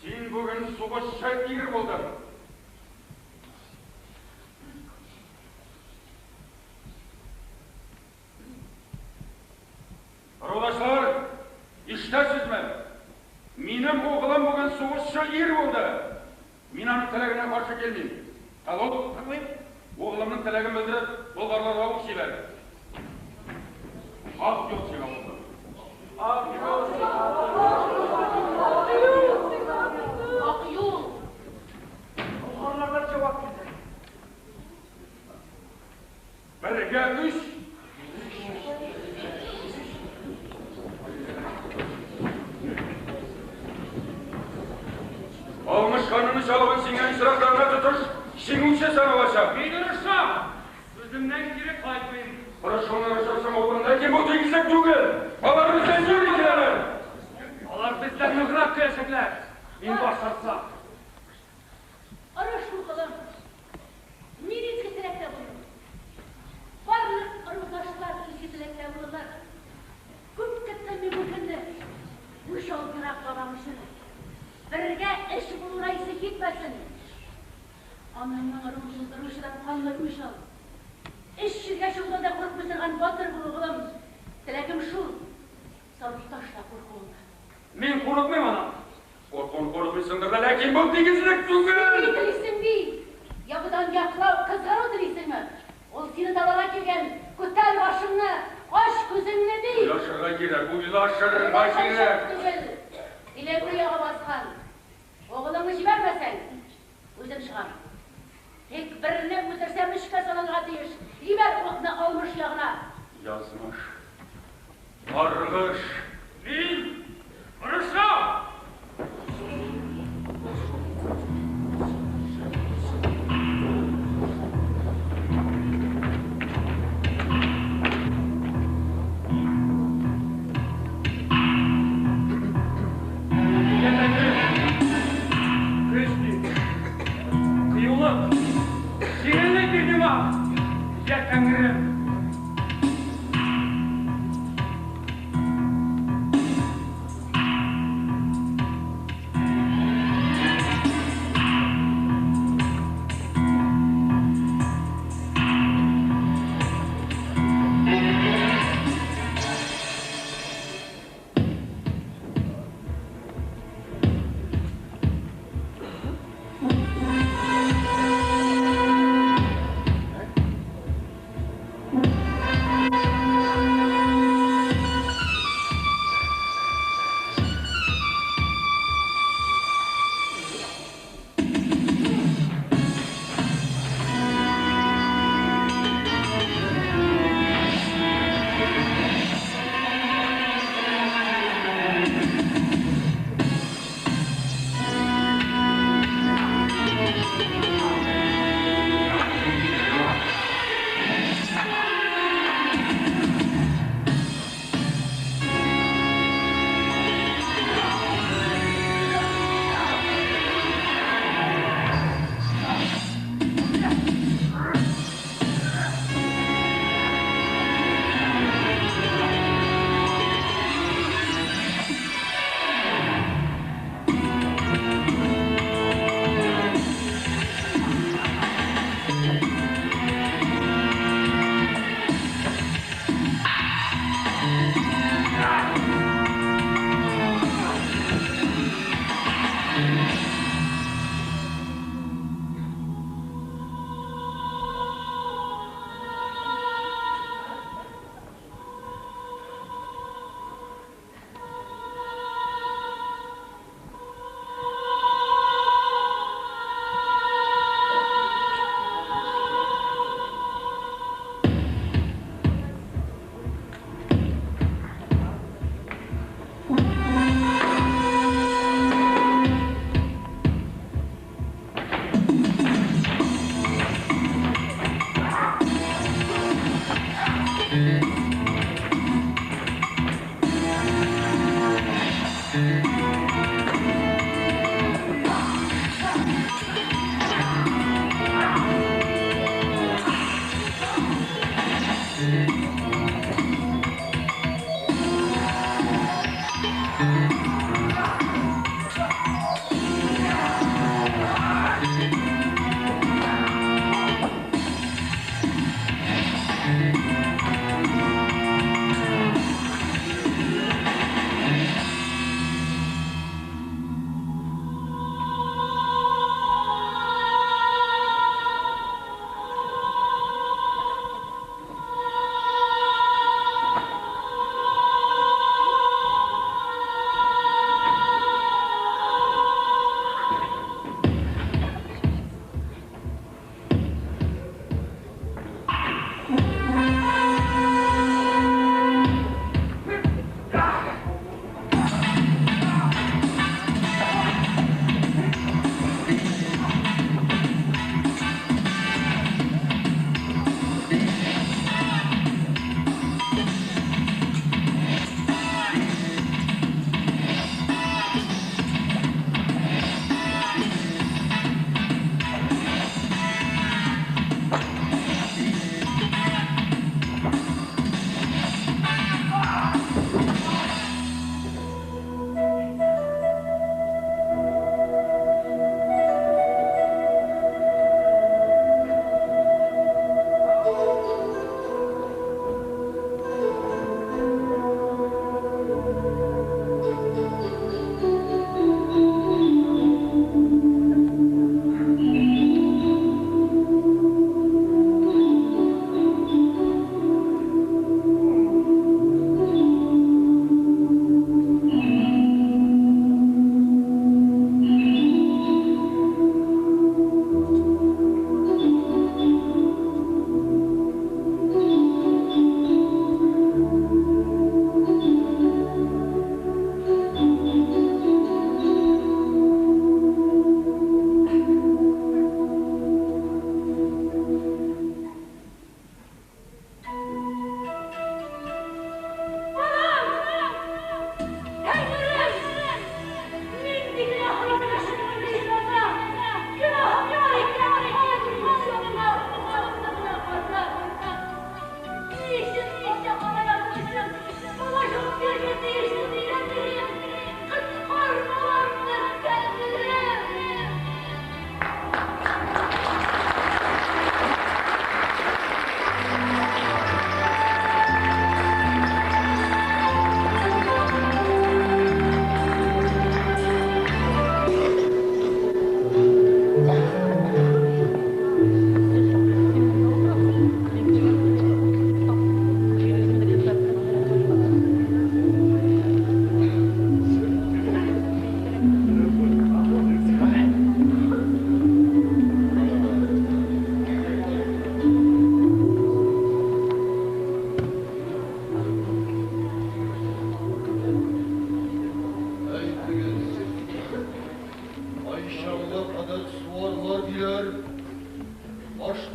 син бүген сугышчы ир булдың. Ырудашлар, ишетәсезме? Минем углым бүген сугышчы ир булды. Мин аның теләгенә каршы килмим. Алло, тыңлыйм. Углымның теләген белдереп, болгарларга ук җибәр. Ак юл сиңа, углым. Ак юл сиңа! Ак юл! Болгарлардан җавап килде. Бергә өч. Алмыш ханның чалыбын сиңа исрафларына тотыш, җиңүче саналачак. Мин орышам! Сүземнән кире кайтмыйм. Орышуны орышырсың, углым, ләкин бу тигезлек түгел. Алар бездән юри киләләр. Алар бездән ныграк көләчәкләр. Мин баш тартсам. Орыш, углым. Мин изге теләктә булдым. Барлык ырудашлар изге теләктә булдылар. Күп көттем мин бу көнне. Үч ал ерак бабам өчен. Бергә эш булуына исе китмәсен. Анаңның ыруын туздыручыдан канлы үч ал. Эш җиргә чыгудан да курыкмый торган батыр бул, углым. Теләгем шул. Салып ташла куркуыңны. Мин курыкмыйм, анам. Куркуын курыкмыйсыңдыр да, ләкин бу тигезлек түгел. Ни телисең, би? Ябыдан яклау, кызгану телисеңме? Ул сине таларга килгән. Күтәр башыңны, ач күзеңне, би! Уйлашырга кирәк, уйлашырга кирәк. Түгел. Иләүгә ягы баскан. Углыңны җибәрмәсәң, үзем чыгам. Тик берне үтерсәм, өчкә салынырга тиеш. Җибәр укны Алмыш ягына. Язмыш. Каргыш. Мин орышам! Йә Тәңрем, көч бир, кыюлык, җиңеллек бир миңа, йә Тәңрем!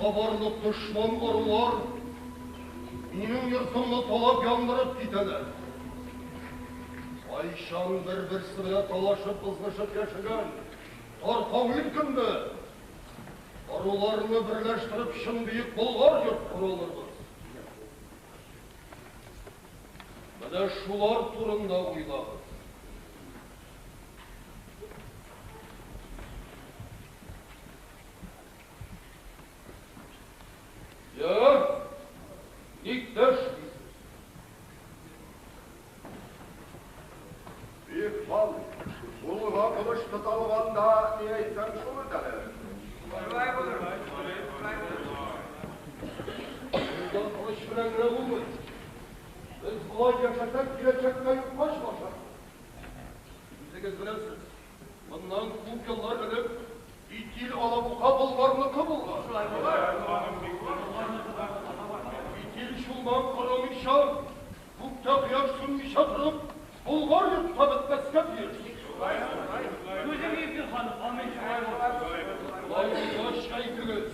Башка барлык дошман ырулар минем йортымны талап яндырып китәләр. Кайчан бер-берсе белән талашып, ызгышып яшәгән таркау ил кемде? Ыруларны берләштереп чын бөек Болгар йорт кора алырбыз. Менә шулар турында уйлагыз. Я, ник дәшмисез? Бөек хан, кулга кылыч тоталганда ни әйтсәң шул үтәлер. Кулда кылыч белән генә булмый. Без болай яшәсәк, киләчәктә юкка чыгачакбыз. Үзегез беләсез, моннан күп еллар элек Итил Алабуга Болгарныкы булган. Итил Чулман корымыйча, күктә кояш сүнмичә торып, Болгар йортта бетмәскә тиеш. Сүзең иркен, ханым, амин, шулай булсын. Болай булгач, әйтегез,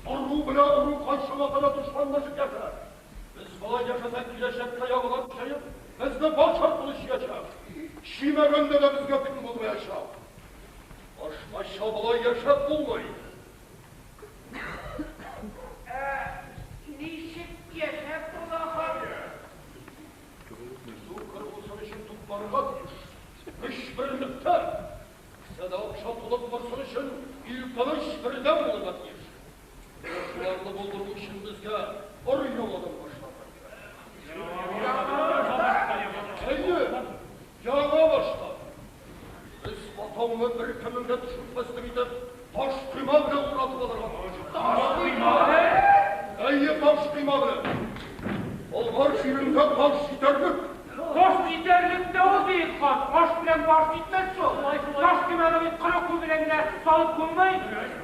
ыру белән ыру кайчанга кадәр дошманлашып яшәр? Без болай яшәсәк, киләчәккә ягылар көчәеп, безне баш аркылы чиячәк. Чимәгәндә дә безгә тиң булмаячак. Башкача болай яшәп булмый. Ә ничек яшәп була, хан? Сукыр булсын өчен тупларга тиеш. Көч берлектә. Кесәдә акча тулып торсын өчен ил тыныч, бердәм булырга тиеш. Менә шуларны булдыру өчен безгә өр-яңадан башларга кирәк. Әйе, яңа баштан. Без атауны беркемнең дә төшертмәслек итеп таш койма белән уратып алырга тиеш. Таш койма? Әйе, таш койма белән. Болгар җирендә таш җитәрлек. Таш җитәрлек тә ул, бөек хан. Аш белән баш җитмәс шул. Таш койманы бит коры кул белән генә салып булмый.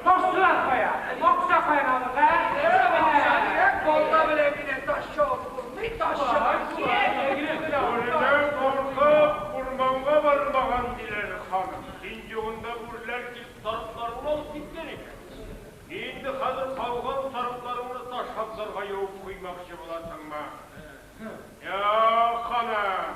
Ташчылар кая? Акча каян алырга, ә? Балта белән генә таш чабып булмый, ташчылар кирәк. Бүредән куркып, урманга бармаган, диләр, ханым. Син югында бүреләр килеп сарыкларыңны алып киткән икән. Инде хәзер калган сарыкларыңны таш абзарга юып куймакчы буласыңмы? Юк, ханым,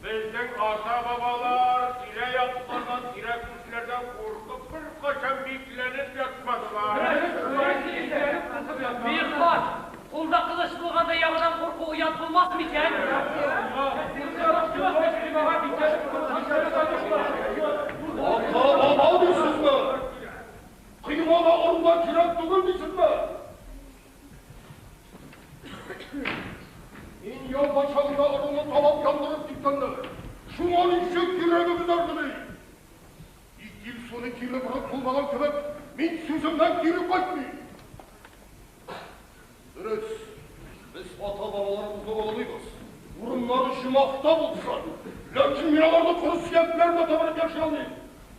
безнең ата-бабалар тирә-яклардан, тирә-күршеләрдән куркып беркайчан бикләнеп ятмадылар. Бөек хан, кулда кылыч булганда яңадан курку оят булмас микән? Ата-баба дисезме? Коймада ыруда кирәк түгел дисезме? Мин яуда чагында ыруны талап яндырып киткәннәр. Шуңа ничек йөрәгебез әрнеми? Итил суны кире борып булмаган кебек, мин сүземнән кире кайтмыйм. Дөрес, без ата-бабаларыбызны олылыйбыз. Урыннары оҗмахта булсын. Ләкин мин аларны коры сөякләр дә табынып яши алмыйм.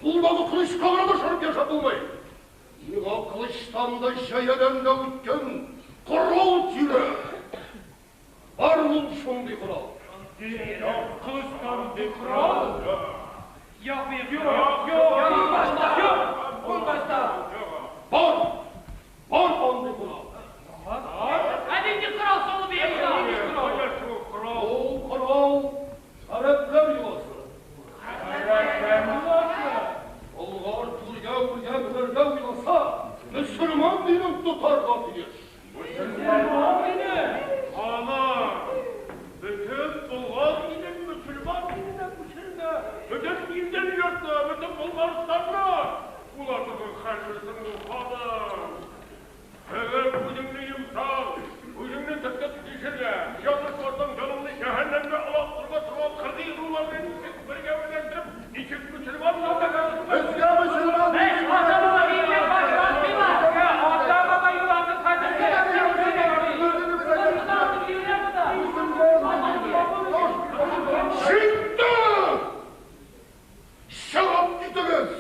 Кулдагы кылычка гына да ышанып яшәп булмый. Миңа кылычтан да, җәядән дә үткен корал кирәк. Бар ул шундый корал. Кылычтан ди корал? Юк, юк, юк, юк, юк, булмас та. Бар! Бар андый корал. Ә нинди корал соң ул, бөек хан? Ул корал гарәпләр йоласы. Болгар түргә үргә менәргә уйласа, мөселман динен тотарга тиеш. Мөселман дине? Ханым, бөтен Болгар илен мөселман диненә күчерергә, бөтен илдән йортны, бөтен Болгарстанны була торган хәлме соң ул, ханым? Әгәр үзеңне йомсаң, үзеңне төртеп тишергә, ялгышмасаң, җаныңны җәһәннәмгә олактырырга торган кыргый ыруларны ничек бергә берләштереп, ничек мөселман Безгә мөселман Без ата-баба диненнән баш тартмыйбыз. Ата-баба йоласын хәзер Җитте! Чыгып китегез!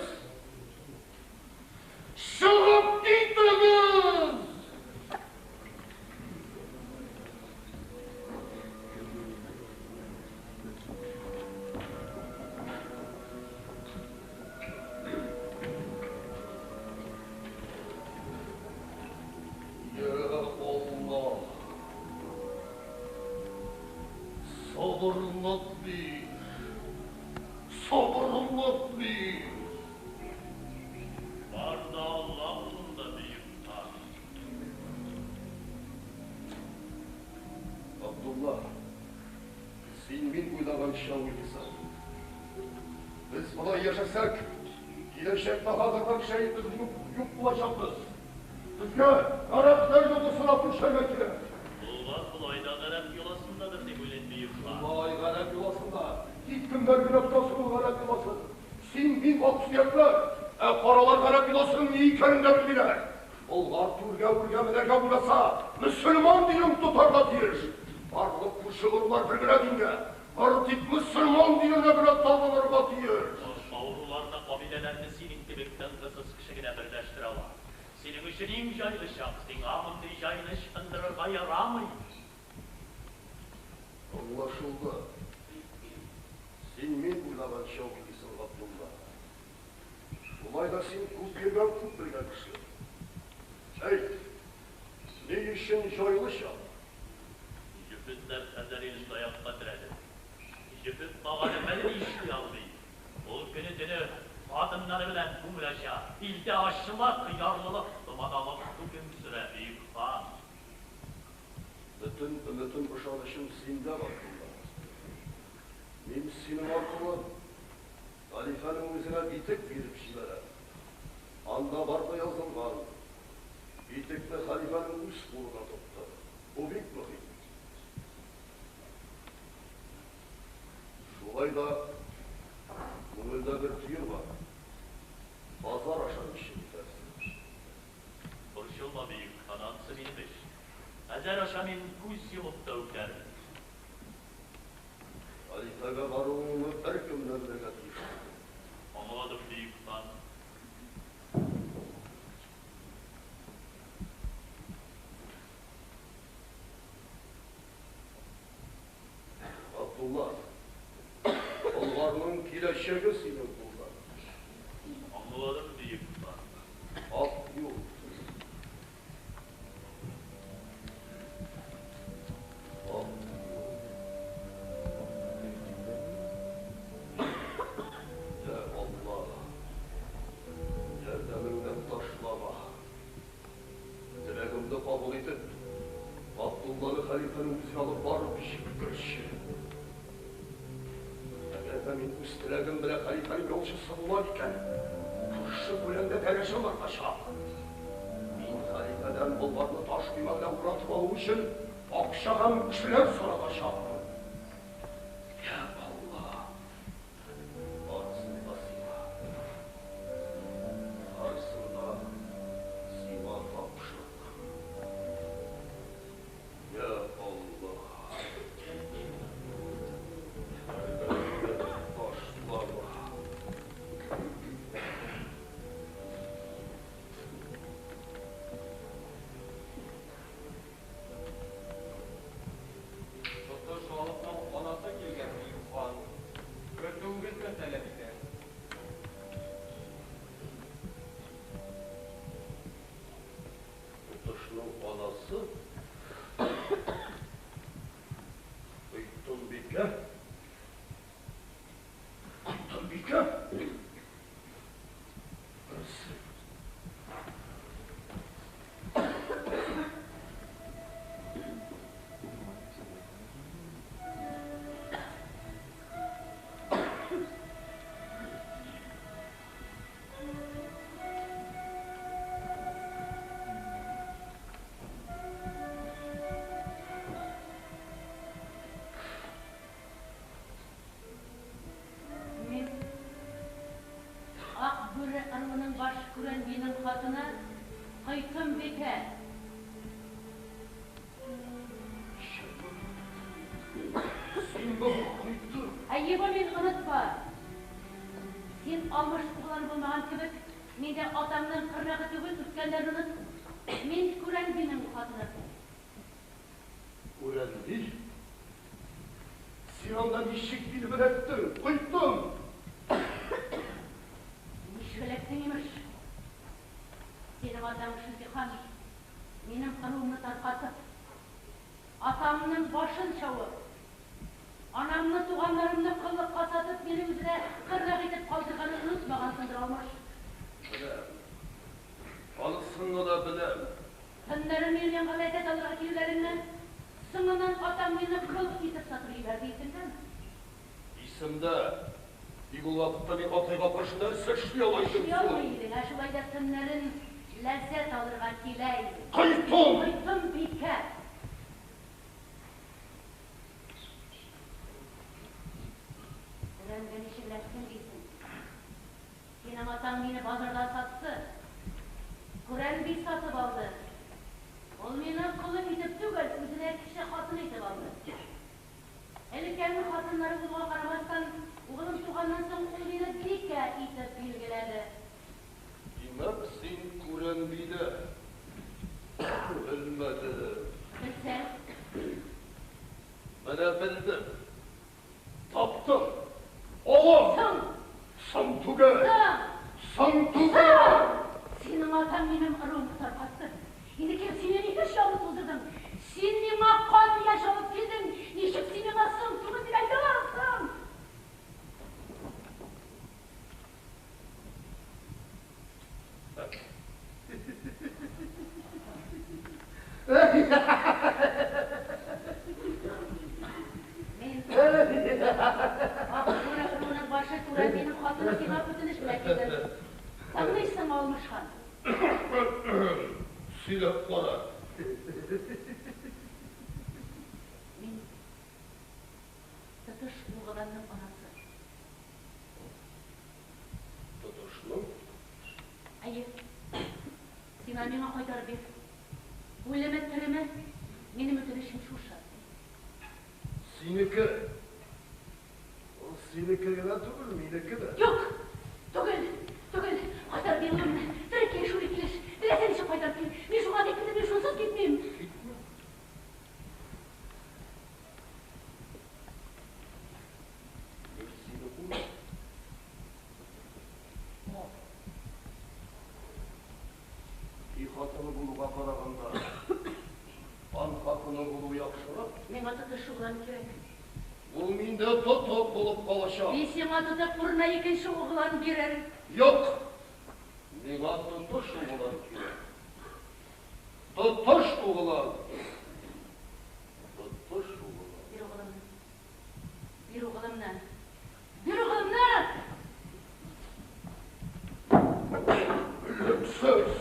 Чыгып китегез! Сабырлык бир. Сабырлык бир. Бар да Алла кулында, бөек хан. Абдулла, син мин уйлаганча уйлыйсың. Без болай яшәсәк, киләчәктә хазарлар көчәеп, без юк, юк булачакбыз. Безгә гарәпләр йоласына күчәргә кирәк. Болгар болай да гарәп йоласындадыр дип уйлыйм, бөек хан. Болай гарәп йоласында. Тик кемнәр генә тота соң ул гарәп йоласын? Син, мин аксөякләр, ә каралар гарәп йоласының ни икәнен дә белмиләр. Болгар түргә үргә менәргә уйласа, мөселман динен тотарга тиеш. Барлык күрше ырулар бер генә дингә, бары тик мөселман диненә генә табынырга тиеш. Башка ыруларны, кабиләләрне синең кебек тынгысыз кеше генә берләштерә ала. Синең өчен иң җайлы чак, сиңа мондый җайны ычкындырырга ярамый. Аңлашылды. Син мин уйлаганча уйлыйсың, Габдулла. Шулай да син күп йөргән, күп белгән кеше. Әйт, ни өчен җайлы чак? Җөфүтләр хәзәр илен таякка терәде. Җөфүт каганы берни эшли алмый. Ул көне-төне хатыннары белән күңел ача. Илдә ачлык, ярлылык, томаналык хөкем сөрә, бөек хан. Бөтен өметем, ышанычым синдә, Габдулла. Мин синең аркылы хәлифәнең үзенә битек биреп җибәрәм. Анда бар да язылган. Битекне хәлифәнең үз кулына тоттыр. Бу бик мөһим. Шулай да күңелдә бер төер бар. Базар аша ничек үтәрсең? Борчылма, бөек хан, ансы минем эш. Хәзәр аша мин күз йомып та үтәрмен. Хәлифәгә баруыңны беркем дә белергә тиеш түгел. Аңладым, бөек хан. Габдулла, Болгарның киләчәге синең кулда. Аңладым, бөек хан. Ак юл. Ак юл. Йә Алла, ярдәмеңнән ташлама. Теләгемне кабул итеп, Габдулланы хәлифәнең үзенә алып барып җиткерче. Әгәр дә мин үз теләгем белән хәлифәнең ялчысы булам икән, күрше күләмдә дәрәҗәм артачак. Мин хәлифәдән Болгарны таш койма белән уратып алу өчен акча һәм кешеләр соратачакмын. Йә Алла! Барысын да сиңа. Барысын да сиңа тапшырдым. Йә Алла! Ярдәмеңнән ташлама. Тотыш алыпның анасы килгән, бөек хан. Көтүегезне таләп итә. Тотышның анасы Койтымбикә. Койтымбикә? Берсе. Мин Ак бүре ыруының баш Күрән бинең хатыны Койтымбикә. Синме бу, Койтым? Әйе, бу мин, онытма. Син Алмыш углан булмаган кебек, мин дә атаңның кырнагы түгел, үткәннәрне оныт. Мин Күрән бинең хатыны. Күрән би? Син анда ничек килеп эләктең, Койтым? Ничек эләктең, имеш? Синең атаң Шелтихан минем ыруымны таркатып, атамның башын чабып, аның Анамны, туганнарымны коллыкка сатып, мине үзенә кырнак итеп калдырганын онытмагансыңдыр, Алмыш. Беләм. Анысынны да беләм. Төннәрен минем янга ләззәт алырга килүләреңне, соңыннан атаң мине кол итеп сатып җибәрде, исеңдәме? Исемдә. Тик ул вакытта мин атайга каршы нәрсә эшли ала идем Эшли алмый соң? идең, ә шулай да төннәрен ләззәт алырга килә идең. Койтым! Койтым бикә! Күрәмгә ничек эләктем дисең? Синең атаң мине базарда сатты. Күрән би сатып алды. Ул мине колы итеп түгел, үзенә кече хатын итеп алды. Элеккәнең хатыннары булуга карамастан, угылым туганнан соң ул мине бикә итеп билгеләде. Димәк, син Күрән бидә. Белмәдем. Белсәң. Менә белдем. Таптым. Алам. Соң. Соң түгел. Соң. Соң түгел. Соң. Синең атаң минем ыруымны таркатты. Инде килеп син мине ничек ялгыз булдырдың? Син миңа кан яшь алып килдең. Ничек син миңа соң түгел дип әйтә аласың? Мин Акбүре ыруының башы Күрән бинең хатыны сиңа үтенеч белән килдем. Тыңлыйсыңмы, Алмыш хан? Сөйләп кара. Мин Тотыш угланның анасы. Тотышның? Әйе. Син аны миңа кайтарып бир. Үлеме, тереме, минем үтенечем шушы. Синеке. Ул синеке генә түгел, минеке дә. Юк! Түгел! Түгел! Кайтарып бир улымны. Терек килеш, үлек килеш. Теләсә ничек кайтарып бир. Мин шуңа киттем, мин шунсыз китмим. Китмә. Мин сине куймыйм. Би хатыны булуга караганда, хан хатыны булу яхшырак. Миңа Тотыш углан кирәк. Ул миндә тотык булып калачак. Мин сиңа тотык урынына икенче углан бирер. Юк! Миңа Тотыш углан кирәк. Тотыш углан! Тотыш углан. Бир углымны. Бир углымны. Бир углымны! Үлемсез!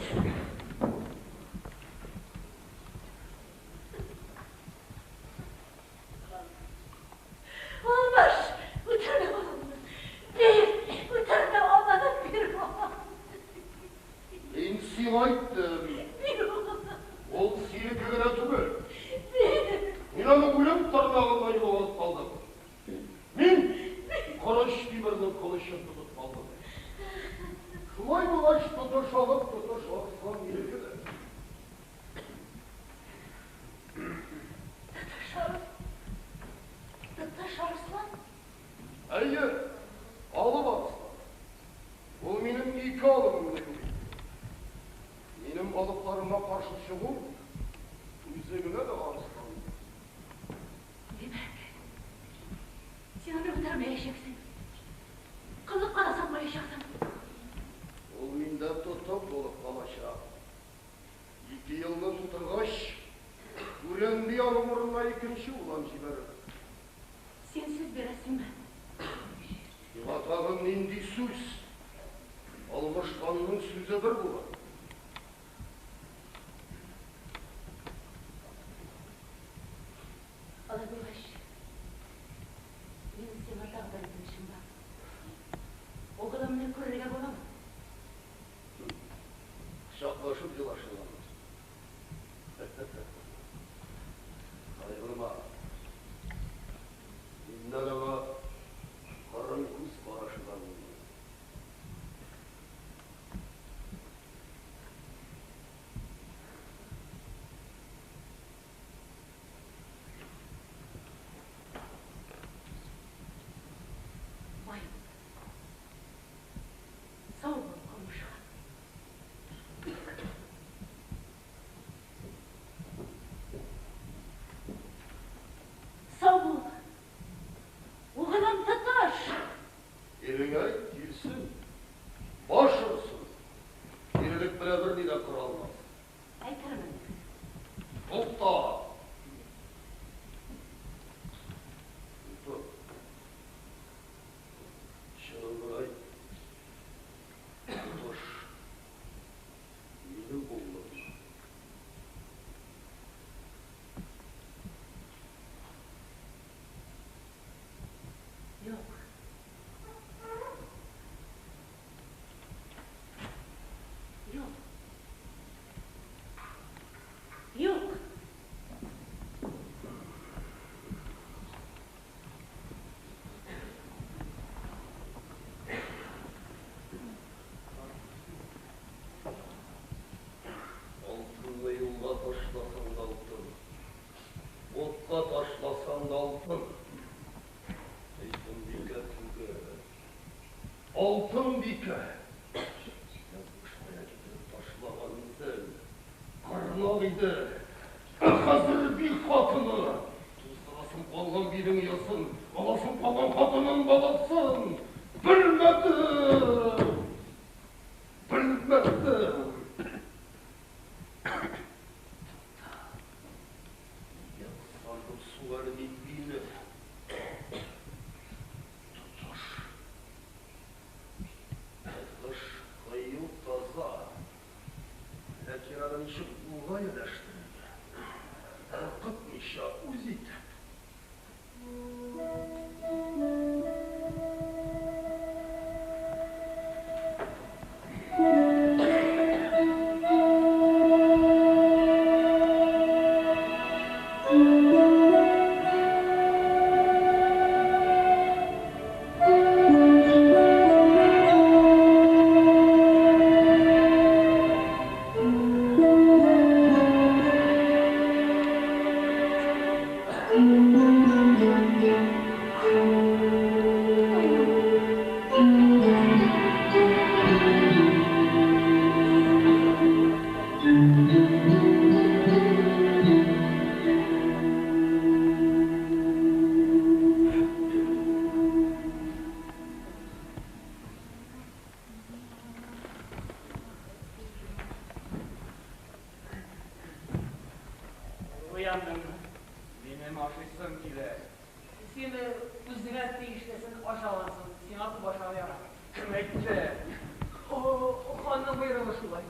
Алмыш! Үтермә баламны! Бир! Үтермә, аманат бир баламны! Мин сиңа әйттем. Бир углымны! Ул синеке генә түгел. Бир! Мин аны үлем тырнагыннан йолып алып калдым. Мин Корыч Тимернең кылычын тотып калдым. Шулай булгач, Тотыш алып, Тотыш арыслан минеке дә. Тотыш арыс. Тотыш арыслан? Әйе, алып арыслан. Ул минем ике алыбымны юк итте. Минем алыпларыма каршы чыгу үзе генә дә арыслан. Димәк, син аны үтермәячәксең. Коллыкка да сатмаячаксың. Ул миндә тотык булып калачак. Ике елны тутыргач, Күрән би аның урынына икенче улан җибәрер. Син сүз бирәсеңме? Сиңа тагын нинди сүз? Алмыш ханның сүзе бер була. Алай булгач, минем сиңа тагы бер үтенечем бар. Угылымны күрергә буламы? Кочаклашып елашыргамы? Кайгырма. Миннән аңа кырын күз карашы да булмый. Ханбикә. Язмыш кая китереп ташлаган үзен. Карнак иде. Ә хәзер би хатыны. Туздырасың калган бинең оясын, аласың калган хатынын, баласын. Белмәдем. Белмәдем. Тукта. Нигә кызгандым соң әле мин бине? Тотыш. Тотыш кыю, таза. Ләкин аны ничек кулга ияләштерергә? Куркытмыйча, үз итеп. Уяндыңмы? Минем ашыйсым килә. Син үзеңә тиешлесен аша аласың, сиңа күп ашарга ярамый. Кем әйтте? Ханның боерыгы шулай.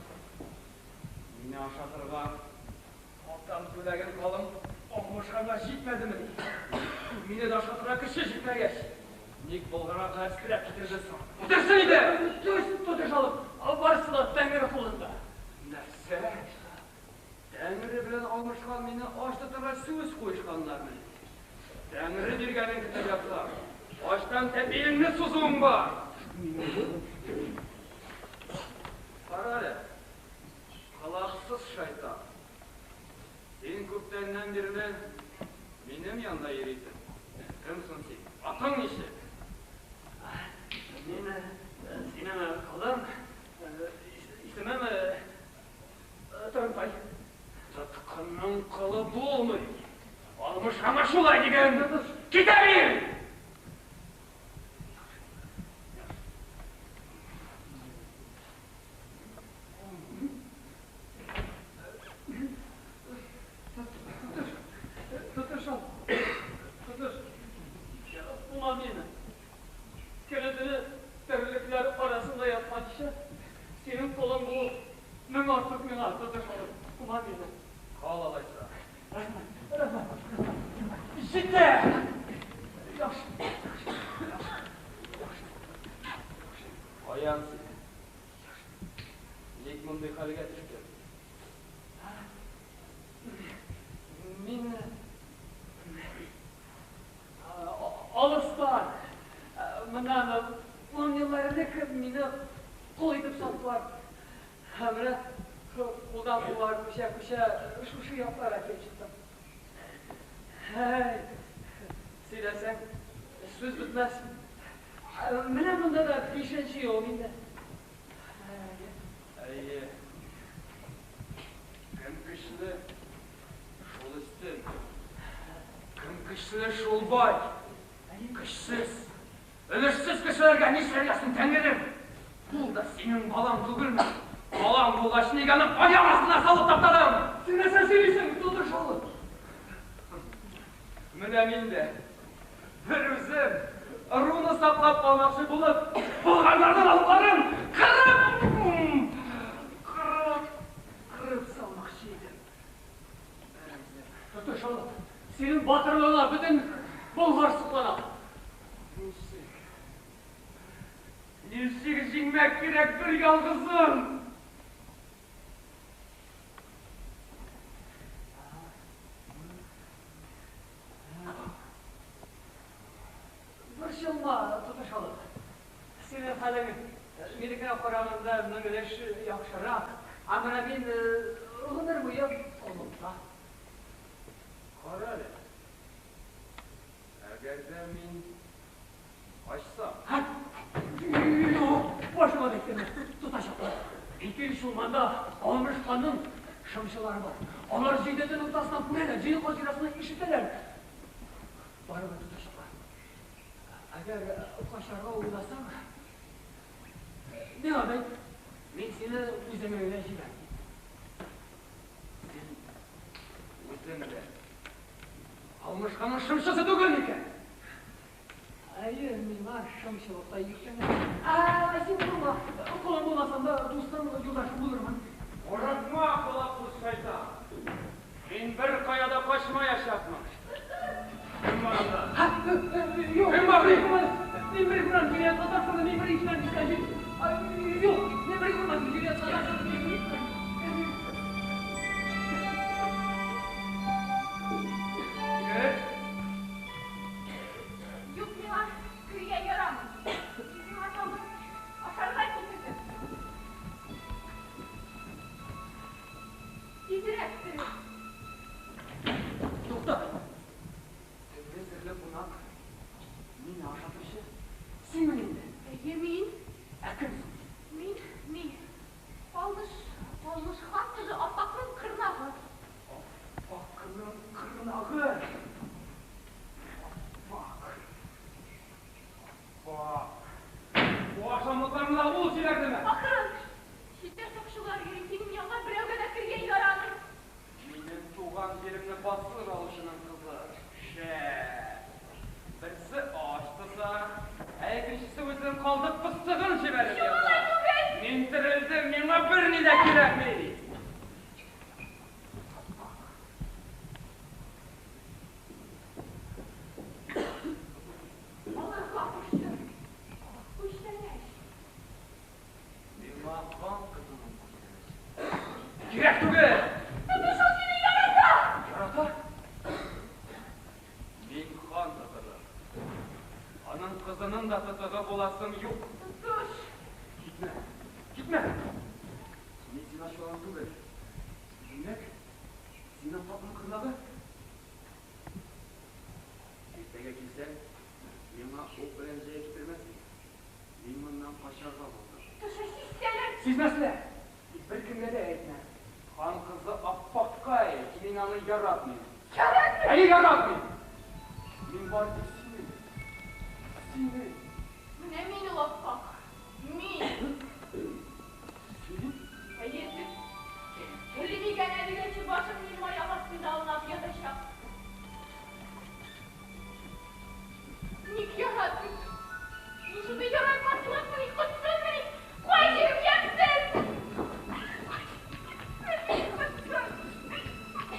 Мине ашатырга атам түләгән калым Алмыш ханга җитмәдемени? Мине дә ашатырга кеше җитмәгәч, ник Болгарга гаскәрләп китерде соң? Үтерсен иде! Түз, Тотыш алып, барысы да Тәңре кулында. Нәрсә? Тәңре белән Алмыш хан мине ач тотарга сүз куешканнармыни? Тәңре биргәнен көтеп ятсам, ачтан тәпиеңне сузуың бар. Кара әле, колаксыз шайтан. Син күптәннән бирле минем янда йөрисең. Кем соң син? Атың ничек? Мин синең колың, исемем Торымтай. Тоткынның колы булмый. Алмыш ханга шулай дигән. Китә бир! Тотыш ал. Тотыш. Кума мине. Көне-төне терлекләр арасында ятканчы, синең колың булу мең артык миңа, Тотыш алып. Кума мине. Кал алайса. Рәхмәт, рәхмәт, рәхмәт. Җитә! Яхшы, яхшы, яхшы. Каян син? Ник мондый хәлгә төштең? Мин алыстан, моннан 10 еллар элек мине кол итеп саттылар. Һәм менә кулдан кулга күчә-күчә шушы якларга килеп чыктым. Һәй, сөйләсәң, сүз бетмәс. Менә монда да 5нче ел инде. Әйе. Кем көчле, шул өстен. Кем көчле, шул бай. Көчсез, өлешсез кешеләргә нишләргә соң, Тәңрем? Ул да синең балаң түгелме? Балаң булгач, нигә аны аяк астына салып таптадың? Син нәрсә сөйлисең, Тотыш алып? Менә мин дә бер үзем ыруны саклап калмакчы булып, булганнарның алыпларын кырып, кырып, кырып салмакчы идем. Бер үзем. Тотыш алып, синең батырлыгыңа бөтен Болгар соклана. Ничек? Ничек җиңмәк кирәк бер ялгызым? Борчылма, Тотыш алып. Синең хәлең минекенә караганда мең өлеш яхшырак. Ә менә мин гомер буе коллыкта. Кара әле. Әгәр дә мин ачсам. Юк, Башыма бәйтермә, тотачаклар. Ике Чулманда Алмыш ханның шымчылары бар. Алар җиде төн уртасыннан күрәләр, җиде кат җир астыннан ишетәләр. Барыбер тотачаклар. Әгәр качарга уйласаң, миңа әйт, мин сине үземә генә җибәрәм. Син үзең дә Алмыш ханның шымчысы түгел микән? Әйе, миңа шымчылыкта йөкләнә. Ә, син булма, колың булмасам да, дустың, юлдашың булырмын. Курыкма, колаклы шайтан. Мин бер кая да качмаячакмын. Кем бар анда? Юк, Кем бар? Мин бер күрәм, җинаять татарсың, мин бер ишетәм, ишетәм. Юк, мин бер күрмәдем, җинаять татарсың, мин бер ишетәм. Егет! Юк, миңа керергә ярамый. Мин сиңа тагын ашарга китердем. Тизрәк терел. Тукта. Төнге серле кунак мине ашатучы синме инде? Әйе, мин. Ә кем соң син? Мин, мин. Алмыш, Алмыш хан кызы Аппакның кырнагы. Аппакның кырнагы. Аппак. Аппак. Бу ашамлыкларны да ул җибәрдеме? Акрын. Читтә сакчылар йөри, синең янга берәүгә дә керергә ярамый. Минем туган җиремне басып алучының кызы. Шәп. Берсе аш тоса, ә икенчесе үзенең калдык пыстыгын җибәреп Юк, ята. алай түгел. Мин терелдем, миңа берни дә кирәкми. Алырга куштым. Күчтәнәч. Миңа хан кызының күчтәнәче. Кирәк түгел. Тотыш, ул сине ярата. Ярата? Мин хан тотыгы. Аның кызының да тотыгы буласым юк. Тотыш. Китмә. Китмә. Мин сиңа чолан түгел. Димәк, син Аппакның кырнагы? Иртәгә килсәң, миңа ук белән җәя китермәссең. Мин моннан качарга булдым. Тотыш, сизсәләр. Сизмәсләр. Беркемгә дә әйтмә. Хан кызы Аппакка әйт, мин аны яратмыйм. Яратмыйм. Әйе, яратмыйм. Мин бар тик сине. Сине. Менә мин ул Аппак. Мин. Син? Әйе, терелим икән, әлегәче башым минем аяк астында аунап ятачак. Ник яратмыйсың? Мин шундый яратмаслыкмыни, котсызмыни? Кай җирем ямьсез? Мин котсыз.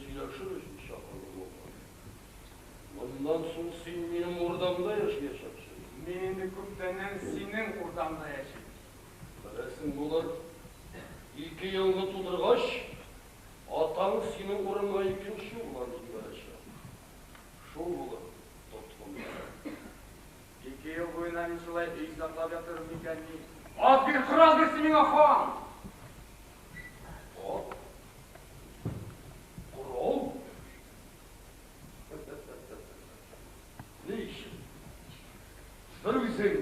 сөйләшер өчен чакырдым, углан. Моннан соң син минем урдамда яшәячәксең. Мин инде күптәннән синең урдаңда яшим. Беләсең булыр, 2 елны тутыргач, атаң синең урынга икенче углан җибәрәчәк. Шул булыр тоткында. 2 ел буена мин шулай өй саклап ятырым микән ни? Ат бир, корал бир син миңа, хан! Ат? Корал? Ни өчен? Бер үзең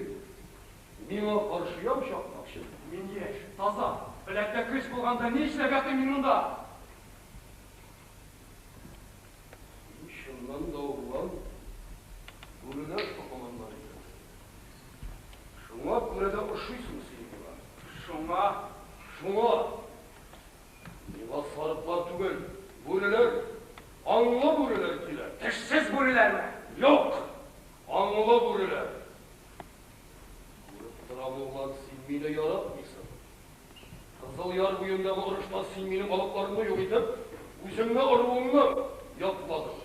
миңа каршы яу чапмакчы. Мин яшь, таза, беләктә көч булганда ни эшләп ятыйм мин монда? Син чыннан да, углан, бүреләр токымыннан икәнсең. Шуңа күрә дә ошыйсың син миңа. Шуңа? Шуңа. Миңа сарыклар түгел, бүреләр, аңлы бүреләр кирәк. Тешсез бүреләрме? Юк, аңлы бүреләр. Күреп торам, углан, син мине яратмыйсың. Кызыл Яр буендагы орышта син минем балыкларымны юк итеп, үзеңне, ыруыңны якладың.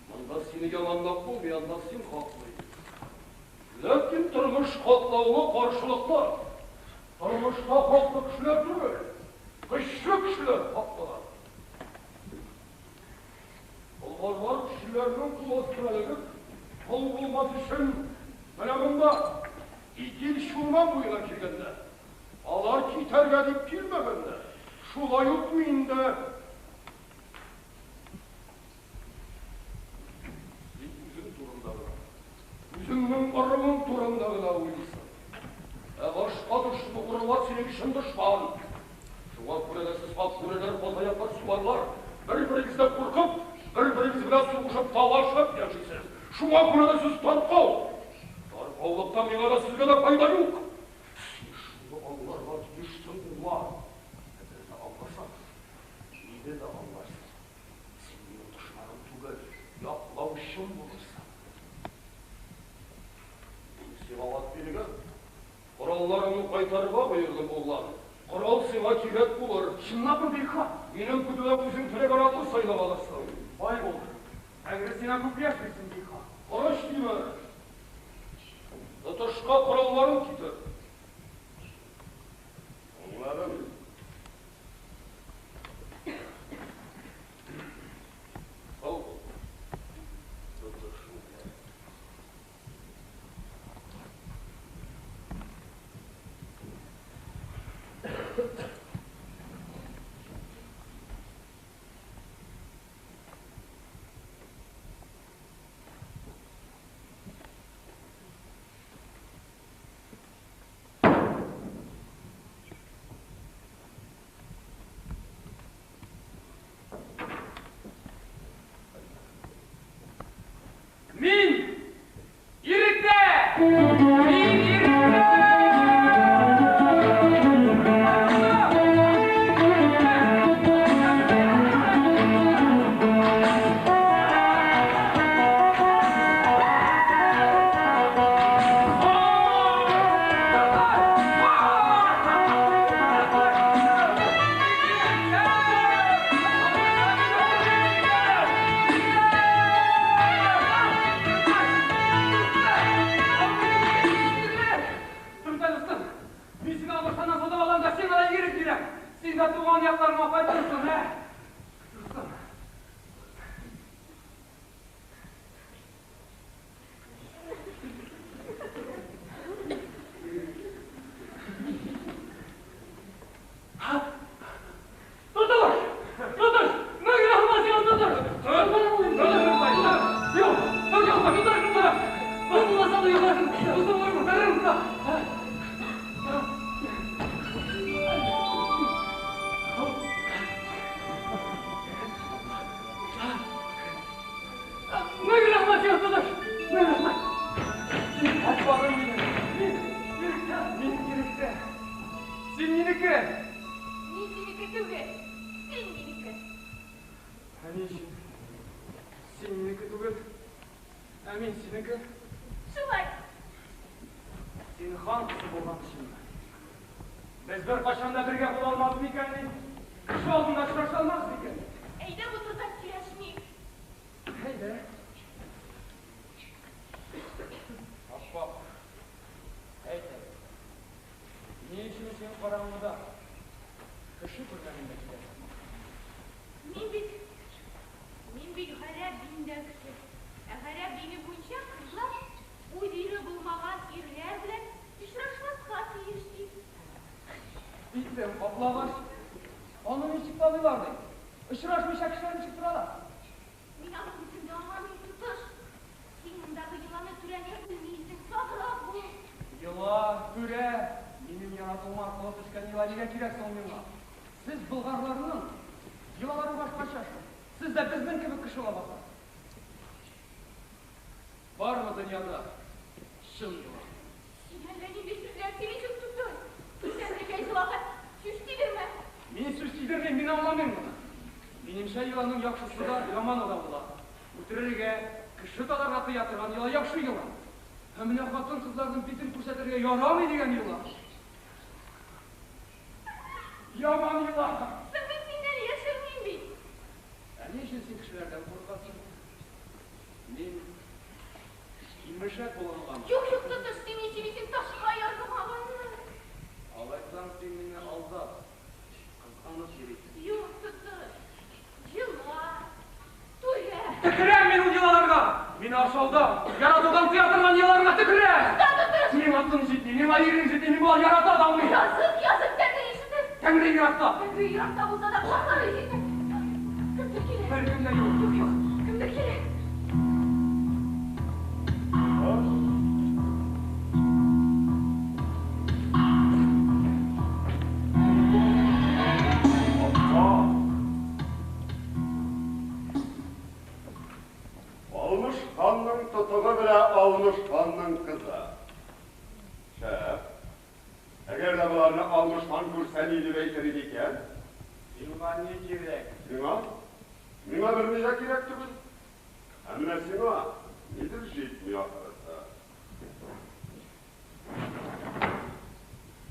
Монда сине яманлап булмый, анда син хаклы. Ләкин тормыш катлаулы каршылыклар. Тормышта хаклы кешеләр түгел, көчле кешеләр хаклылар. Болгарлар кешеләрнең кул астына эләгеп, кол булмас өчен менә монда Итил Чулман буена килгәннәр. Алар китәргә дип килмәгәннәр. Шулай ук мин дә. Син үзең турында гына, үзеңнең ыруың турында гына уйлыйсың. Ә башка ырулар синең өчен дошман. Шуңа күрә дә сез ак бүреләр, казаяклар, суларлар бер-берегездән куркып, бер-берегез белән сугышып, талашып яшисез. Шуңа күрә дә сез таркау. Таркаулыктан миңа да, сезгә дә файда юк. Син шуны аңларга тиешсең, углан. Әгәр дә аңласаң, мине дә аңларсың. Син минем дошманым түгел, яклаучым булырсың. Мин сиңа ат биргән. Коралларыңны кайтарырга боердым, углан. Корал сиңа кирәк булыр. Чынлапмы, бик хан? Минем көтүдә үзең теләгән атны сайлап алырсың. Бай бул. Тәңре сиңа күп яшь бирсен, бик хан. Корыч тимер. Тотышка коралларын китер. Аңладым. Сау бул. Тотыш углан. Мин иректә! Мин иректә! Түркән дустым, мин сине Алмаштаннан сатып алам да сиңа да ирек бирәм. Син дә туган якларыңа кайтырсың, ә? Дустым. Тотыш! Тотыш! Мең рәхмәт сиңа, Тотыш! Юк, юк, юк, Тотыш, Тотыш! Булмаса да юк, дустым, Мең рәхмәт сиңа, Тотыш! Мең рәхмәт! Атларым минем. Мин иректә, мин иректә. Син минеке. Мин синеке түгел, син минеке. Ә ни өчен? Син минеке түгел, ә мин синеке. Шулай. Син хан кызы булган өченме? Без беркайчан да бергә була алмадык микән ни? Кеше алдында очраша алмабыз микән? Әйдә бу турыда кешеләр ничек тора ала? Мин аны үзем дә аңламыйм, Тотыш. Син мондагы йоланы, түрәне белмисең, саграк бул. Йола, түрә, минем яратуыма аркылы төшкән йола нигә кирәк соң миңа? Сез болгарларның йолалары башкача шул. Сез дә безнең кебек кеше лабаса. Бармы дөньяда чын йола? Син әллә нинди сүзләр сөйлисең, Тотыш. Исәнлеккә йолага сүз тидермә. Мин сүз тидермим, мин аңламыйм моны. Минемчә, йоланың яхшысы да, яманы да була. Үтерергә, кеше таларга тыя торган йола яхшы йола. Ә менә хатын-кызларның битен күрсәтергә ярамый дигән йола. Яман йола. Соң мин синнән яшермим бит. Ә ни өчен син кешеләрдән куркасың? Мин килмешәк булгангамы? Юк, юк, Тотыш, син ни сөйлисең, ташка язылмаганны. Алайсаң син мине алдап, кызганып йөрисең. Юк, Тотыш, йола, түрә. Төкерәм мин ул йолаларга! Мин ашаудан, яратудан тыя торган йолаларга төкерәм! Тукта, Тотыш! Миңа тын җитми, миңа ирем җитми, мин болай ярата да алмыйм. Язык, язык, Тәңре ишетер. Тәңре еракта. Тәңре еракта булса да, колаклары ишетә. Кемдер килә. Беркем дә юк. Юк, юк, кемдер килә. Алмыш ханның тотыгы белән Алмыш ханның кызы. Шәп. Әгәр дә боларны Алмыш хан күрсә, ни дип әйтер иде икән? Сиңа ни кирәк? Миңа? Миңа берни дә кирәк түгел. Ә менә сиңа нидер җитми ахрысы.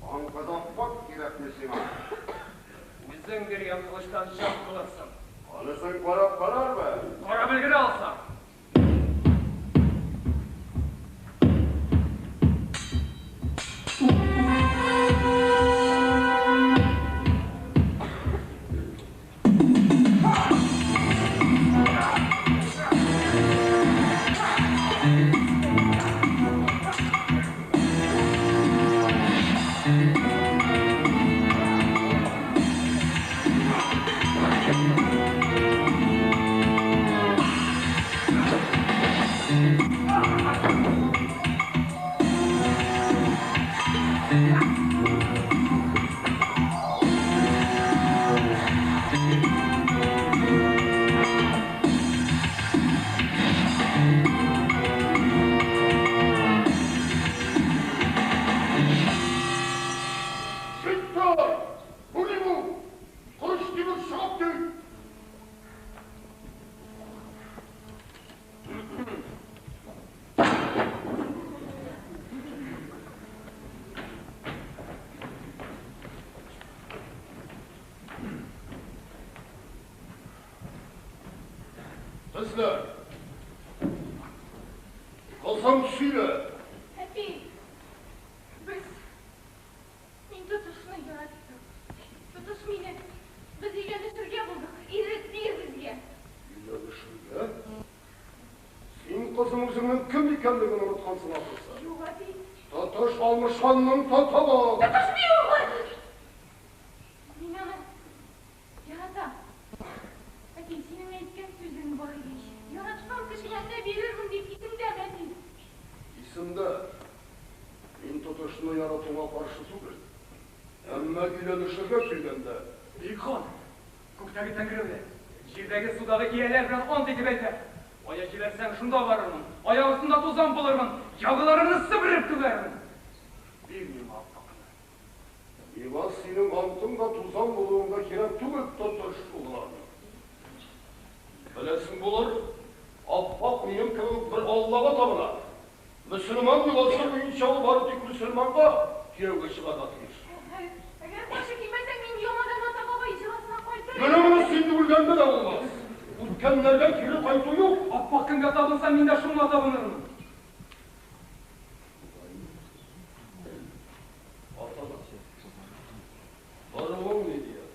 Хан кызы Аппак кирәкме сиңа? Үзең биргән кылычтан чак кылырсың. Анысын карап карарбыз. Карап өлгерә алсаң. Җитте! Бу ни бу? Корыч тимер чыгып кил! Кызлар! Кызым сөйлә! Әти, без... Мин Тотышны яраттым. Тотыш мине. Без өйләнешергә булдык. Ирек бир безгә. Өйләнешергә? Син, кызым, үзеңнең кем икәнлеген оныткансың ахрысы. Юк, әти. Тотыш Алмыш ханның тотыгы. Тотыш би углы! Мин аны яратам. Әти, синең әйткән сүзең бар иде ич. Яраткан кешеләргә бирермен дип исеңдәме, әти? Исемдә. Мин Тотышны яратуыңа каршы түгел. Әмма өйләнешергә килгәндә... Бөек хан, күктәге Тәңре белән, җирдәге судагы ияләр белән ант итеп әйтәм, кая җибәрсәң, шунда барырмын, аяк астында тузан булырмын, ягыларыңны себереп түгәрмен. Бир миңа Аппакны. Миңа синең антың да, тузан булуың да кирәк түгел, Тотыш углан. Беләсең булыр, Аппак минем кебек үк бер Аллага табына. Мөселман йоласы буенча ул бары тик мөселманга кияүгә чыгарга тиеш. Әгәр каршы килмәсәң, мин яңадан ата-баба йоласына кайтыр идем. Менә монысы инде үлгәндә дә булмас. Үткәннәргә кире кайту юк. Аппак кемгә табынса, мин дә шуңа табынырмын. Ата-ана, ыруың ни дияр?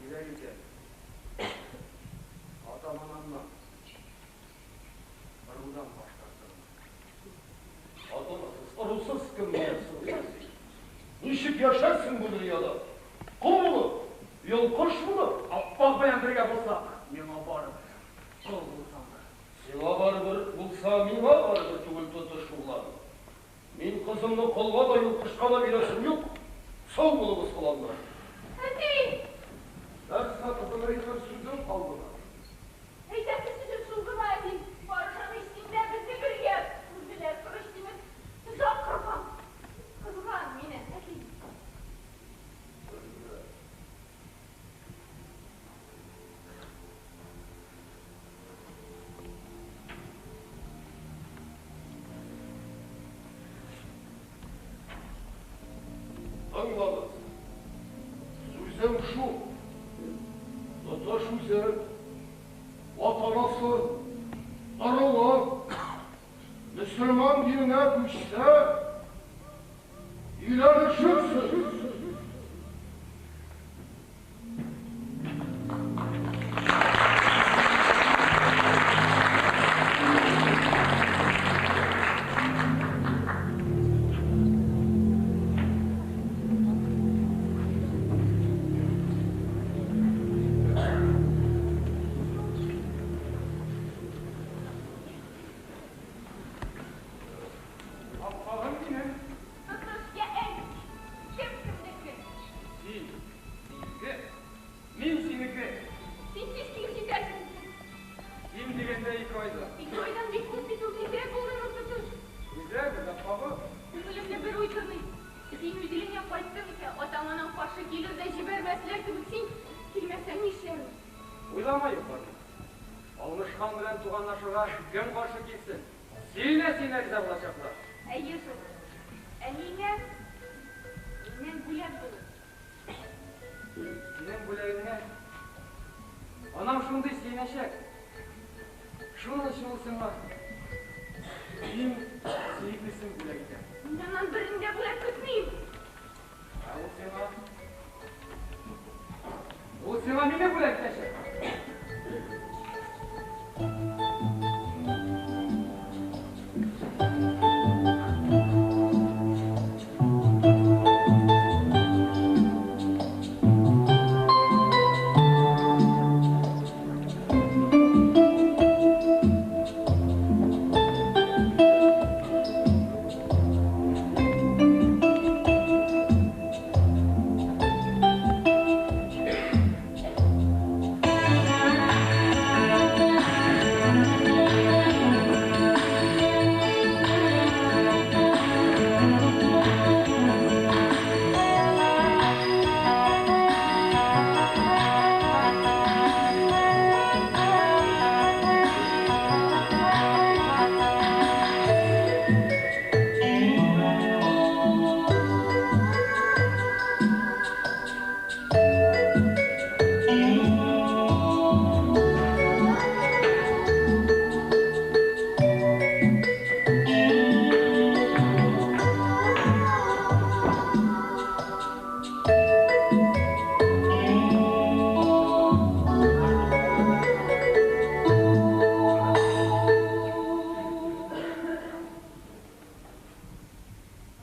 Ниләр икән? Атам-анамнан, ырудан баш тартырмын. Ата-анасыз, ырусыз кем булырсың соң син? Ничек яшәрсең бу дөньяда? Кол булып, йолкыш Тотыш булыр. Аппак белән бергә булсак, миңа барыбер. Кол булсам да. Сиңа барыбер булса, миңа барыбер түгел, Тотыш углан. Мин кызымны колга да, йолкышка да бирәсем юк. Сау булыгыз, оланнар. Әти! Нәрсә, кызым, әйтер сүзең калдымы? Әйтәсе сүзем шул гына, әти. Бар ышаныч синдә, безне бергә күрделәр. Корыч тимер тозак корган. Кызган мине, әти. Бергә. Тыңлагыз. Сүзем шул. Тотыш үзе, ата-анасы, ыруы мөселман диненә күчсә, өйләнешерсез. Аппагым минем. Тотыш, я әйт, кем кемнеке? Син минеке, мин синеке. Син тиз килеп җитәрсең. Ким дигәндә 2 айда. 2 айдан бик күп бит ул, тизрәк булыр ул, Тотыш. Тизрәк, аппагым. Күңелемне бер уй тырный. Син үз илеңә кайттың икән, атаң-анаң каршы килер дә җибәрмәсләр кебек. Син килмәсәң нишләрбез? Уйлама юк-барны. Алмыш хан белән туганлашырга кем каршы килсен? Сине-сине риза булачаклар. Әйе шул. Әниеңә миннән бүләк булыр. Синең бүләгеңә анам шундый сөенәчәк. Шуның өчен ул сиңа иң сөеклесен бүләк итә. Мин аннан берни дә бүләк көтмим. Ә ул сиңа, ул сиңа мине бүләк итәчәк.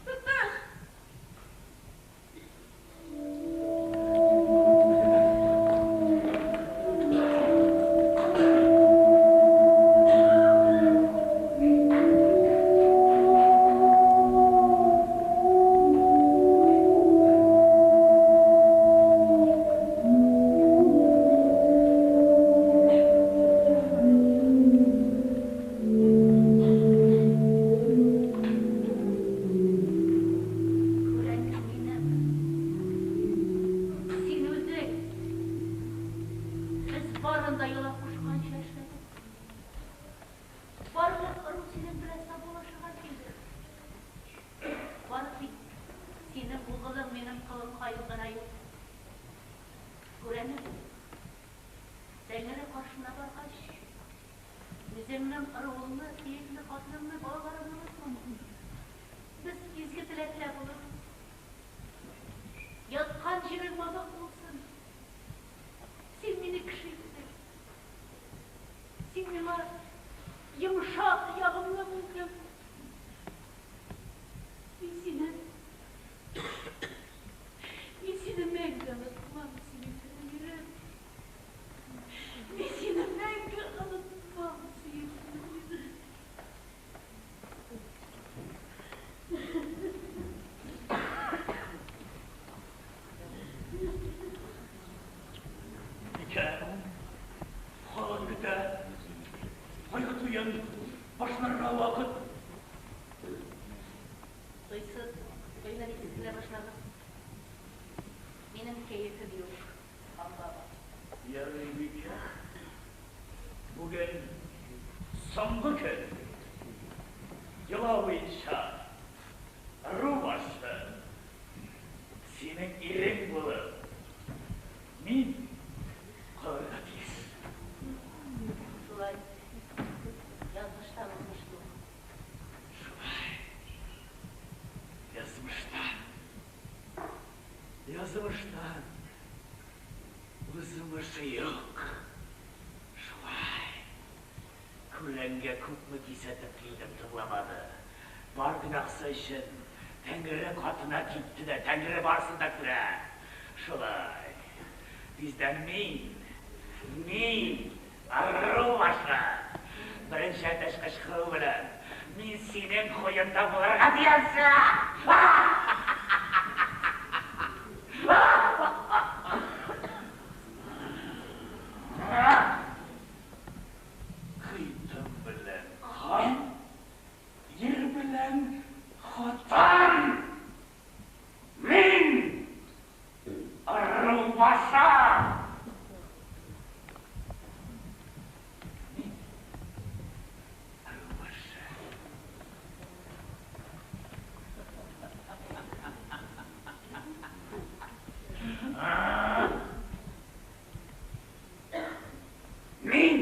Тотыш! Күрәнем минем. Син үзең без барын да йола кушканча эшләдек. Барлык ыру синең белән саубуллашырга килде. Бары тик синең угылың минем колынкаем гына юк. Күрәнем, Тәңре каршына баргач, үзеңнең ыруыңны, сөекле хатыныңны, балаларыңны онытма. Без изге теләктә булырбыз. Яткан җирең мазак булсын. Син мине кеше иттең. Син миңа йомшак, ягымлы булдың. Мин сине, мин сине мәңге онытмам, сине гомерем. Бикә, халык көтә. Кайгы туен башларга вакыт. Туйсыз, туйны нисез генә башлагыз. Минем кәефем юк, хан баба. Ярый, бикә. Бүген соңгы көн. Йола буенча, ыру башы синең ирең булып, мин калырга тиеш. Шулай, язмыштан узмыш юк. Шулай, язмыштан, язмыштан узмыш юк. Шулай. Күрәнгә күпме кисәтеп килдем, тыңламады. Бар гөнаһсы өчен Тәңре катына китте дә, Тәңре барысын да күрә. Шулай. Тиздән мин, мин, ыру башы, беренче әтәч кычкыру белән, мин синең куенда булырга тиешмен! Кыйтым белән хан, ир белән хатын. Мин ыру башы. Мин ыру башы. Мин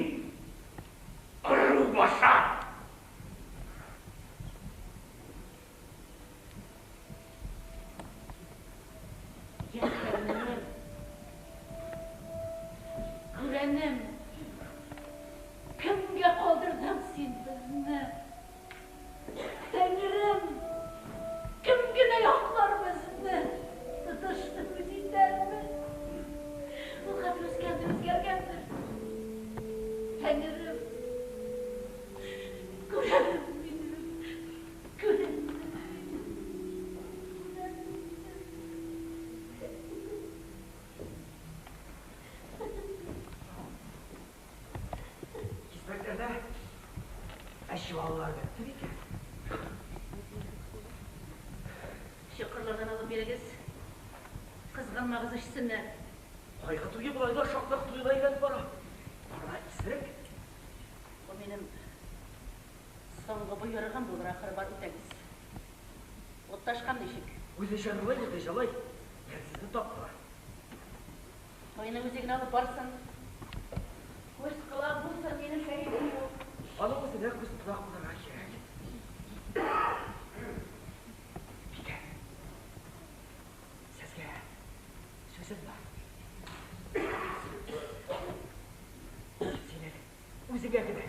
ыру башы. Җәһәннәм. Күрәнем. Кемгә калдырдың син безне? Тәңрем, кем генә яклар безне? Тотышны үз итәрме? Ул хәзер үскәндер, үзгәргәндер. Тәңрем, күрәнем минем, күрәнем минем, күрәнем минем. Кисмәкләрдә әче балалар бетте микән? Чокырлардан алып бирегез. Кызганмагыз, эчсеннәр. Кайгы туе болай да шатлык туена әйләнеп бара. Бара исерек. Бу минем соңгы боерыгым булыр, ахыры, бар, үтәгез. Утташкан ничек? Үзе җырлый, үзе җылый. Йәрсезне таптылар. Туйны үзе генә алып барсын. Күз колак булсын, минем кәефем юк. Аның үзенә күз колак булырга кирәк. Бикә. Сезгә сүзем бар. Синең үзеңә генә.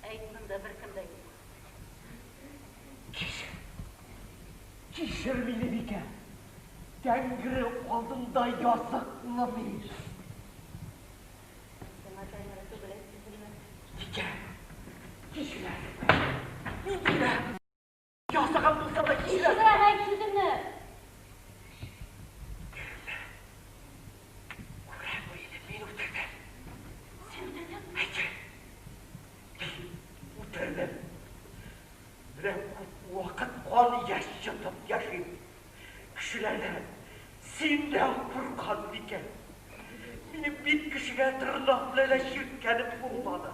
Әйт, монда беркем дә юк. Кичер. Кичер мине, бикә. Тәңре алдында языклы мин. Сиңа Тәңре түгел, әйт сүзеңне. Бикә. Кичерәсеңме? Мин генә языгым булса да кичерәсең. Ишетәм, әйт сүзеңне. Күрән буены мин үтердем. Син үтердеңме? Әйе. Мин үтердем. Менә күп вакыт кан яшь йотып яшим. Кешеләрдән, синнән куркам, бикә. Минем бит кешегә тырнак белән дә чирткәнем булмады.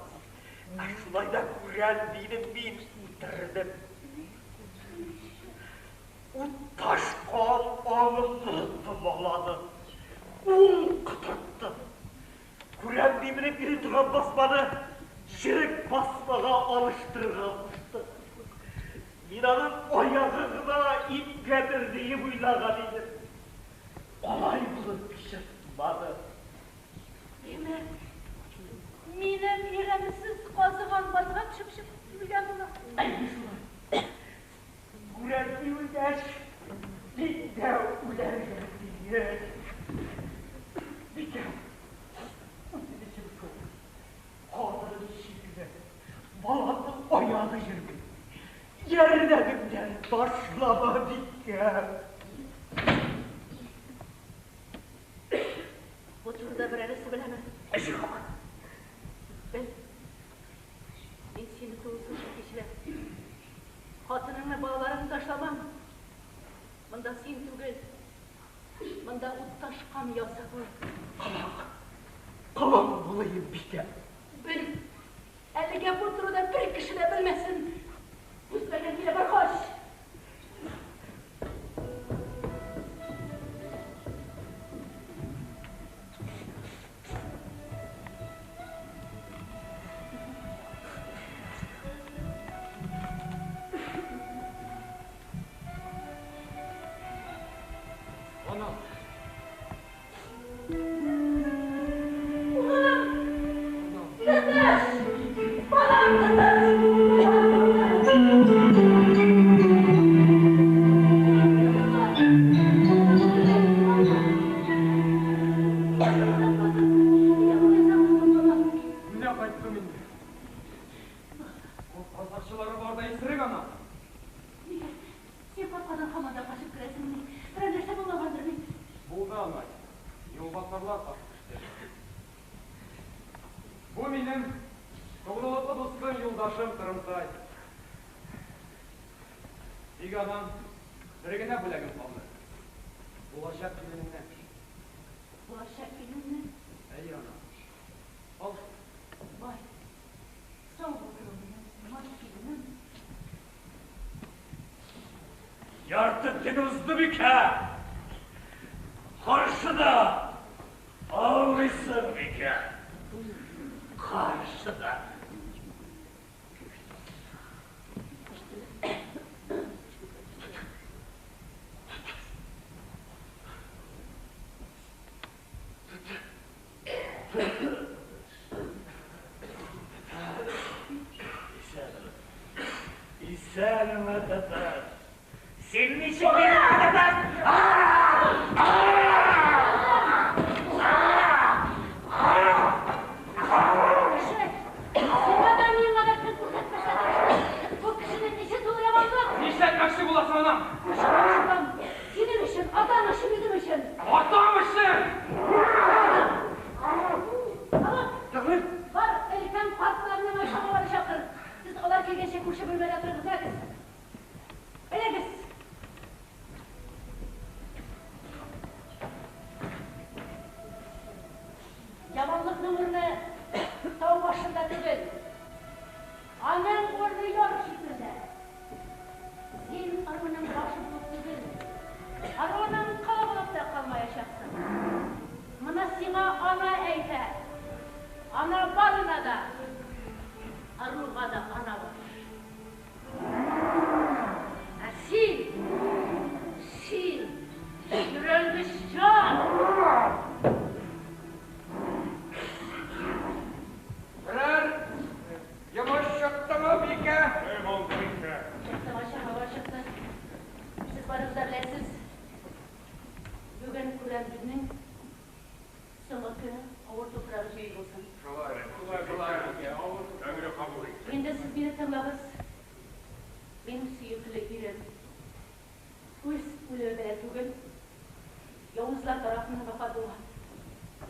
Ә шулай да Күрән бине мин үтердем. Утташ кан аңымны томалады. Ул котыртты. Күрән би менеп йөри торган басманы черек басмага алыштырырга кушты. Мин аның аягы гына имгәнер диеп уйлаган идем. Алай булып чыкмады. Димәк, минем иремсез казыган базга төшеп чыгып үлгән була. Әйе шулай. Күрән би үлгәч, мин дә үләргә тиеш. Бикә, үтенечем шул. Хатыным чирле, баламның аягы йөрми. Ярдәмеңнән ташлама, бикә. Бу турыда берәресе беләме? Эз юк. Бел, мин сине тулысынча кичерәм. Хатыныңны, балаларыңны ташламам. Монда син түгел, монда Утташ кам языклы. Колак, колак булыйм, бикә. Бел, әлегә бу турыда бер кеше дә белмәсен. Үзләргә килә баргач. Анам. Улым! Тотыш! Балам, Тотыш! Менә кайттым инде. Ул казакчылары бар да исерек, анам. Нигә? Син капкадан һаман да качып керәсеңмени? Берәр нәрсә булмагандыр бит? Булды, анай. Юлбасарлар ташып төште. Бу минем тугрылыклы дустым, юлдашым Торымтай. Тик, анам, бер генә бүләгем калды. Булачак киленеңнән. Булачак киленнән? Әйе, анам. Ал. Бай. Сау бул, минем сыман киленем. Ярты төн узды, бикә. Каршыда аулыйсың, бикә. Каршыда. Исәнме, Тотыш. Син ничек минем Тотыш? Кеше, сиңа да, миңа да көн күрсәтмәскә тырышты. Бу кешенең эче тулы яманлык. Нишләтмәкче буласың, анам? Күршемә чыгам. Синең өчен, атаң өчен, үзем өчен. Атам өчен! Алып, бар, өлкән картларны, Майшамаларны чакыр. Сез алар килгәнче күрше бүлмәдә торыгыз, ягез. Әйдәгез. Яманлыкның урыны тау башында түгел. Аның урыны яр читендә. Син ыруның башы булып түгел, ыруның колы булып та калмаячаксың. Моны сиңа ана әйтә. Ана барына да, ыруга да ана бар. Ә син, син, җирәнгеч җан! Берәр йомыш чыктымы, бикә? Ни булды, бикә? Тамаша һава чыкты. Сез барыгыз да беләсез. Бүген Күрән бинең соңгы көне, авыр туфрагы җиңел булсын. Шулай, шулай, шулай, бикә. Авыр Тәңре кабул итсен. Инде сез мине тыңлагыз. Минем сөекле ирем үз үлеме белән түгел, явызлар тарафыннан вафат булган.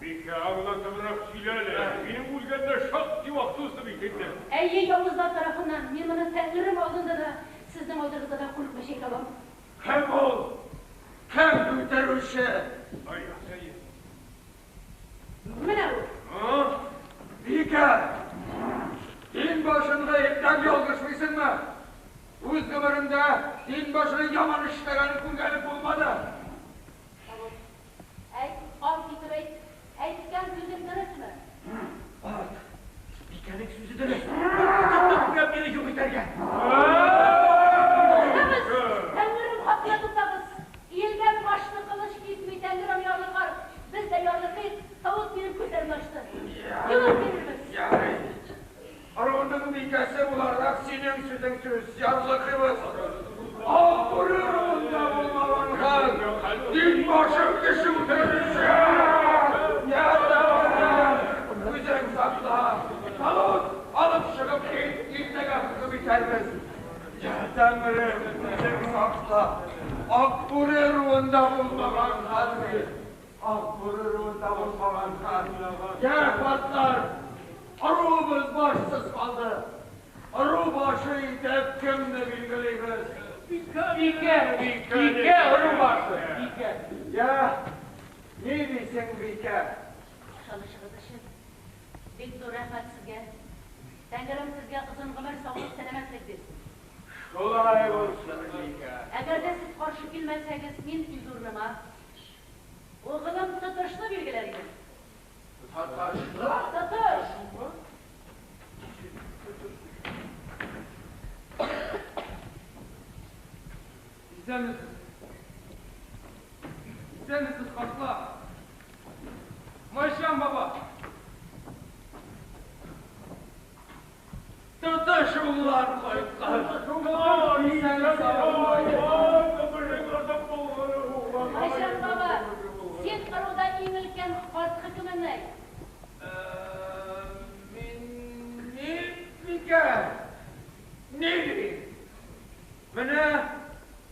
Бикә, аңлатыбрак сөйлә әле. Минем үлгәннән шактый вакыт узды бит инде. Әйе, явызлар тарафыннан. Мин моны Тәңрем алдында да, сезнең алдыгызда да курыкмыйча әйтә алам. Кем ул? Кем үтерүче? Ай, әйе. Менә ул. А? Бикә! Дин башын гаепләп ялгышмыйсыңмы? Үз гомерендә дин башының яман эшләгәнен күргәне булмады. Давыт, әйт, ант итеп әйт, әйткән сүзең дөресме? Ант. Бикәнең сүзе дөрес. Тотты күрәм мине юк итәргә. Туктагыз! Тәңрем хакына туктагыз! Иелгән башны кылыч кисми, Тәңрем ярлыкар. Без дә ярлыкыйк, Давыт минем күзләремне ачты. Юлын бирербез. Ярый. Ыруның бикәсе буларак синең сүзең сүз, ярлыкыйбыз. Акбүре ыруында булмаган хәл, дин башын кеше үтерүче! Я Тәңрем, үзең сакла. Талут, алып чыгып кит, иртәгә хөкем итәрбез. Я Тәңрем, үзең сакла. Акбүре ыруында булмаган хәл бит. Акбүре ыруында да булмаган. Я, картлар, ыруыбыз башсыз калды. Ыру башы итеп кемне билгелибез? Бикә, бикә, ыру башы, бикә. Я, ни дисең, бикә? Ышанычыгыз өчен бик зур рәхмәт сезгә. Тәңрем сезгә озын гомер, саулык, сәламәтлек бирсен. Шулай булсын, бикә. Әгәр дә сез каршы килмәсәгез, мин үз урыныма угылым Тотышны билгеләр идем. Тотышны? Тотыш! Исәнмесез. Исәнмесез, картлар. Майшан баба. Тотыш углан кайткан. Майшан баба, син ыруда иң өлкән карт хөкемене. Мин ни, бикә? Ни дим? Менә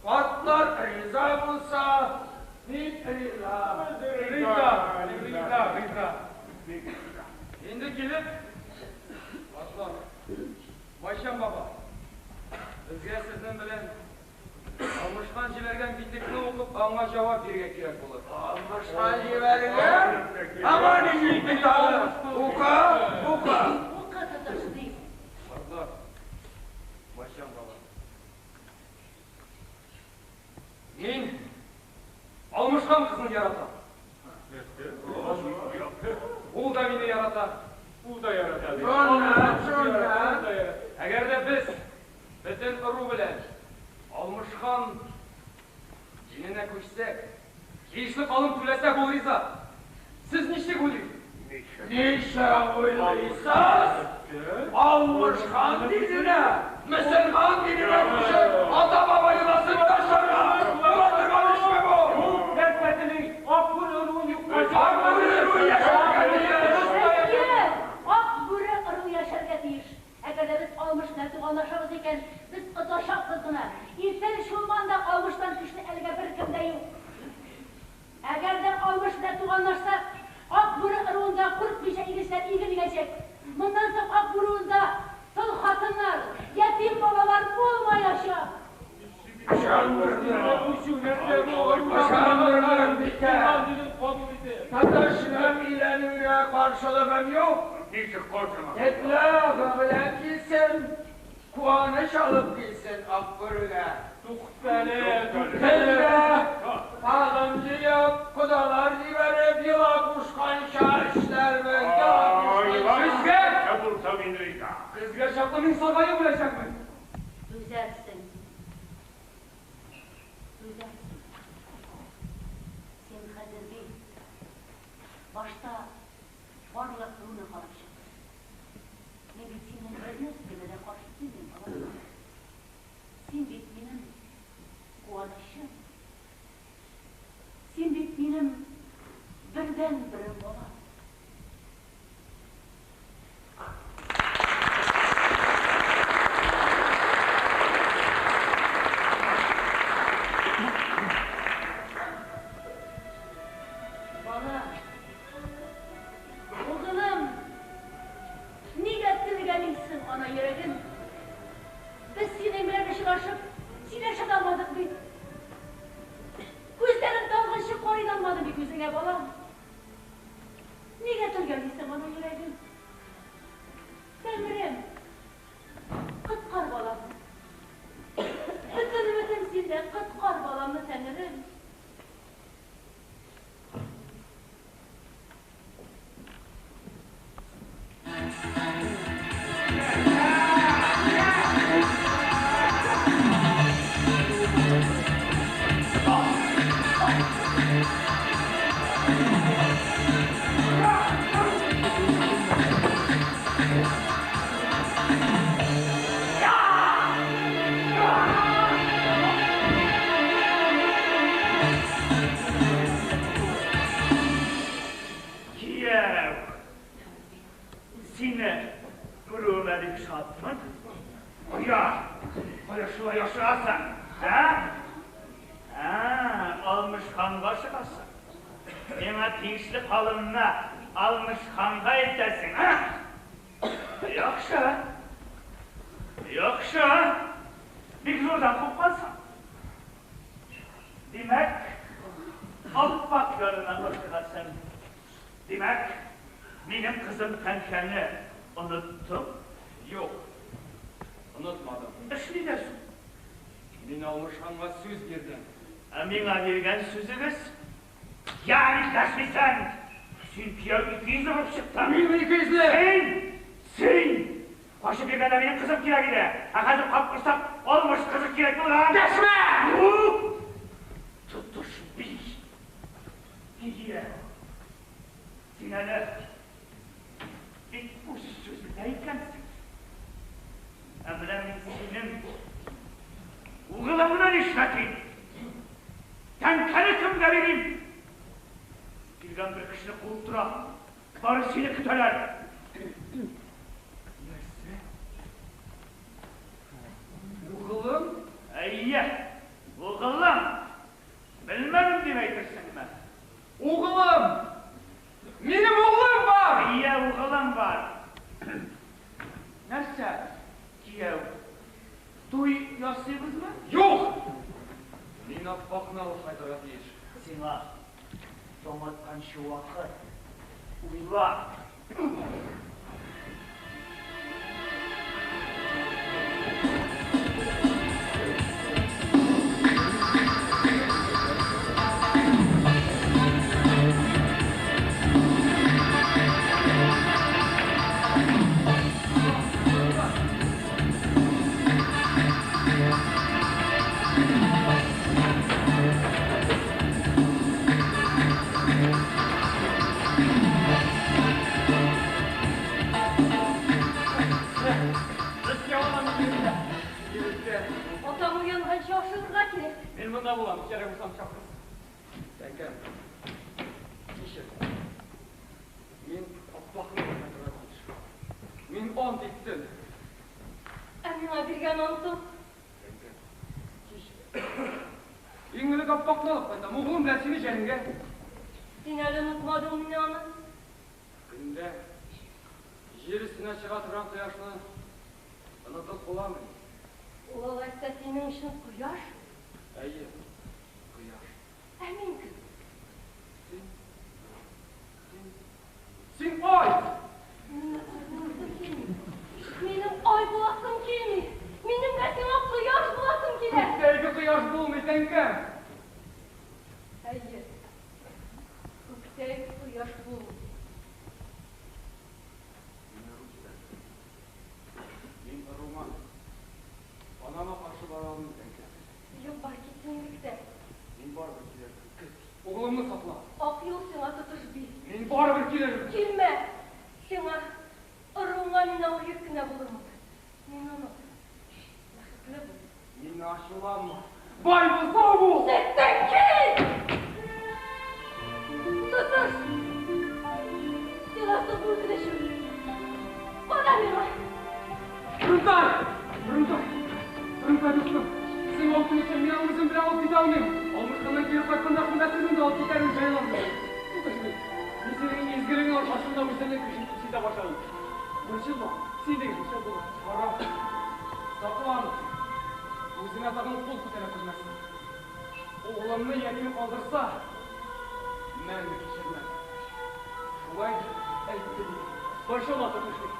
картлар риза булса, мин риза. Риза, риза, риза. Инде килеп, картлар, Майшан баба, безгә сезнең белән Алмышхан җибәргән битекне укып, аңа җавап бирергә кирәк булыр. Алмышхан җибәргән? Аңа ни җитми тагы? Укы, укы. Укы, Тотыш, ди. Картлар, Майшан баба. Мин Алмышхан кызын яратам. Ул да мине ярата. Ул да ярата. Шуннан, шуннан. Әгәр дә без бөтен ыру белән Алмышхан диненә күчсәк, тиешле калым түләсәк, ул риза. Сез ничек уйлыйсыз? Ничек уйлыйсыз? Алмышхан диненә, мөселман диненә күчеп, ата-баба йоласын ташларга була торган эшме бу? Юк, нәрсә тели? Ак бүре ыруын юкка Ак бүре ыруы яшәргә тиеш. Әйе, Ак бүре ыруы яшәргә тиеш. Әгәр дә без Алмыш белән туганлашабыз икән, без отачакбыз гына. Иртән Чулманда Алмыштан көчле әлегә беркем дә юк. Әгәр дә Алмыш белән туганлашсак, Ак бүре ыруында курыкмыйча игенчеләр иген игәчәк. Моннан соң Ак бүре ыруында тол хатыннар, ятим балалар булмаячак. Ышандырдың, бикә. Тотышның өйләнүенә каршылыгым юк. Ничек каршылык? Этләре белән килсен, куаныч алып килсен Ак бүрегә. Туктале, Бездә калым җыеп, кодалар җибәреп, йола кушканча эшләрбез, йола кушканча. Безгә! Булса мин риза. Сезгә чаклы мин саргаеп үләчәкмен. Түзәрсең. Түзәрсең. Син хәзер бит башта барлык ыруны карап чык. Мин бит синең бер нәрсәгә дә каршы килмим, балам. Син бит минем куанычым. Син бит минем бердәнберем, балам. Балам, угылым, нигә телгәлисең ана йөрәген? Без синең белән очрашып, сөйләшә дә алмадык бит. Күзләрем талгынчы карый да алмады бит үзеңә, балам. Нигә телгәлисең ана йөрәген? Тәңрем, коткар баламны. Бөтен өметем синдә, коткар баламны, Тәңрем. Кияү, сине күрүемә бик шатмын. Кая, кая шулай ашыгасың, ә? Ә, Алмыш ханга ашыгасың. Миңа тиешле калымны Алмыш ханга илтәсең, а? Яхшы. Яхшы. Бик зурдан купкансың. Димәк, Аппак янына ашыгасың. Димәк, минем кызым Тәңкәне оныттың? Юк, онытмадым. Эш нидә соң? Мин Алмыш ханга сүз бирдем. Ә миңа биргән сүзегез? Я, нишләшмисең? Син кияү икейөзле булып чыктың. Мин икейөзле! Син! Син! Качып йөргәндә минем кызым кирәк иде. Ә хәзер капкорсак Алмыш кызы кирәк булган. Дәшмә! Тотыш би. Ие. Син әле бик үз сүзеңдә икәнсең. Ә менә мин синең угылыңны нишләтим? Тәңкәне кемгә бирим? Килгән бер кешене куып тора. Бары сине көтәләр. Нәрсә? Угылым? Әйе, угылым. Белмәдем дип әйтерсеңме? Угылым! Минем углым бар! Әйе, угылым бар. Нәрсә, кияү? Туй ясыйбызмы? Юк! Мин Аппакны алып кайтырга тиеш. Сиңа таң атканчы вакыт. Уйла. Атам уянганчы ашыгырга кирәк. Мин монда булам, кирәк булсам чакырсын. Тәңкәм, кичер. Мин Аппакны кайтырга тиеш. Мин ант иттем. Ә миңа биргән антың? Тәңкәм, кичер. Иң элек Аппакны алып кайтам, углым белән сине җәнеңгә. Син әле онытмадың мени аны? Көндә җир өстенә чыга торган кояшны онытып буламыни? Ул алайса синең өчен кояш? Әйе, кояш. Ә мин кем? Син, син, син ай! Минем ай буласым килми. Минем ай буласым килми. Минем дә сиңа кояш буласым килә. Күктәге кояш булмый, Тәңкәм. Әйе, күктәге кояш булмый. Мин рус, мин руман. Анама каршы бара алмыйм, Тәңкә. Юк, бар, китсең бик тә. Мин барыбер килермен. Көт. Углымны сакла. Ак юл сиңа, Тотыш би. Мин барыбер килермен. Килмә. Сиңа, ыруыңа мин авыр йөк кенә булырмын. Мине оныт. Бәхетле бул. Мине ачуланма. Бай бул, сау бул! Ситтең кит! Тотыш! Сиңа соңгы үтенечем. Кара миңа! Рунтай! Рунтай! Рунтай дустым, сиңа үтенечем, мин аны үзем белән алып китә алмыйм. Алмыш ханнан кире кайтканда шунда сезне дә алып китәрмен, җайлармын. Тотыш би, мин синең изгелегең аркасында үземне кеше итеп сизә башладым. Борчылма, син дигәнчә булыр. Кара, саклан. Үзеңә тагын кул күтәрә күрмәсен. Углымны ятим калдырса, мәңге кичермәм. Шулай дип әйтте бит. Борчылма, Тотыш би.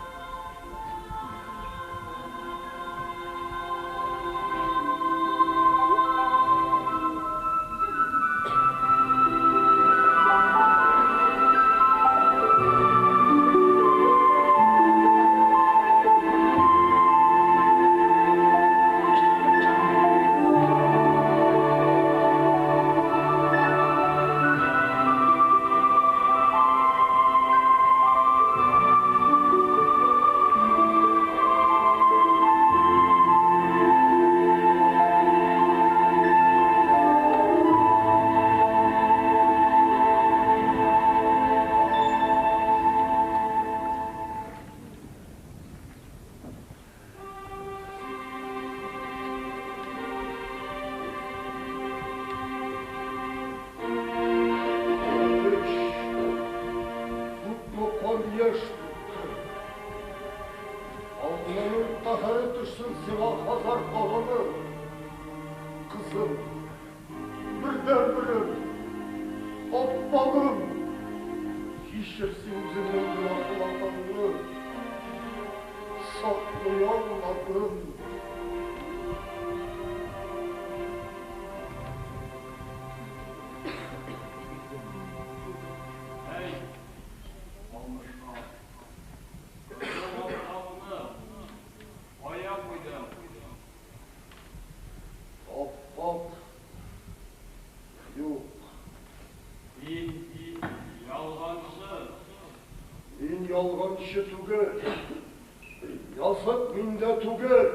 Алланың каһәре төшсен сиңа, Хазар каганы. Кызым, бердәнберем, Аппагым, кичер син үзеңнең гөнаһларыңны. Саклый алмадым. Әй, Алмыш хан. Кызым Аппакны кая куйдың? Аппак юк. Син ялганчы. Мин ялганчы түгел. Язык миндә түгел.